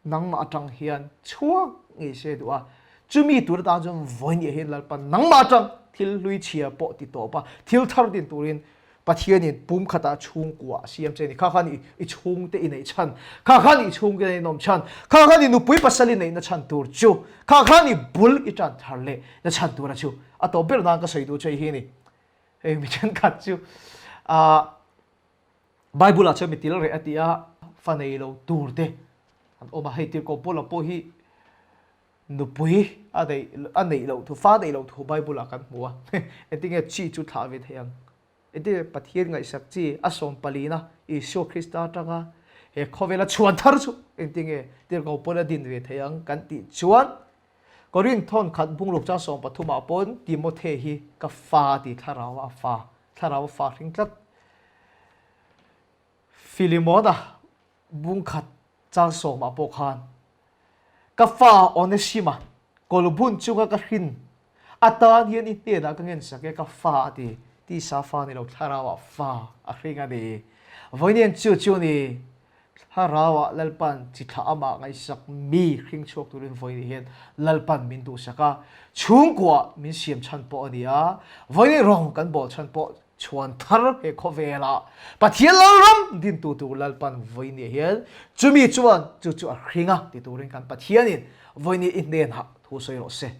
nangmah atang hian chhuak ngei se duh a, chumi tur atan chuan vawiin hian Lalpa nangmah atang thil hlui chhia pawh ti tawp a, thil thar din turin Pathianin pumkhatah chhungkua a siam che a ni. Kha khan i chhungte i neih chhan, kha khan i chhungte i nawm chhan, kha khan i nupui pasal i neihna chhan tur chu, kha khan i bul i tan thar leh na chhan tura chu a tawp ber nan ka sawi duh che hi a ni. Hei mi thenkhat chu ah Bible ah chuan mi til reh a ti a, fa nei lo tur te an awm a, hei tirhkoh Paula pawh hi nupui a neih a neih loh thu, fa neih loh thu Bible ah kan hmu a, engtinge chi chu thlah ve thei ang? Engtinge Pathian ngaihsak chi a sawm palina Isua Krista atanga he khawvela chhuan thar chu engtinge tirhkoh pawn a din ve thei ang kan tih chuan Korinth thawn khat bungruk chang 13 ah pawn Timothe hi ka fa ti thlarau a fa, thlarau a fa hring tlat. Filimona bungkhat chang sawmah pawh khan ka fa Onesima kawlbun chunga ka hrin atan hian i hnenah ka ngensak e ka fa a ti, tisa fa ni lo thlarauah fa a hring a ni. Vawiin chu chu ni thlarauah Lalpan chi thlah amah ngaihsak mi hring chhuak turin vawiin hian Lalpan min duhsak a, chhungkuah min siam chhan pawh a ni a, vawiin rawng kan bawl chhan pawh Chhuan thar he khawvelah Pathian Lalram dintu tur Lalpan vawinia hian chumi chuan chu chu a hring a ti turin kan Pathianin vawinia i hnenah thu sawi rawh se.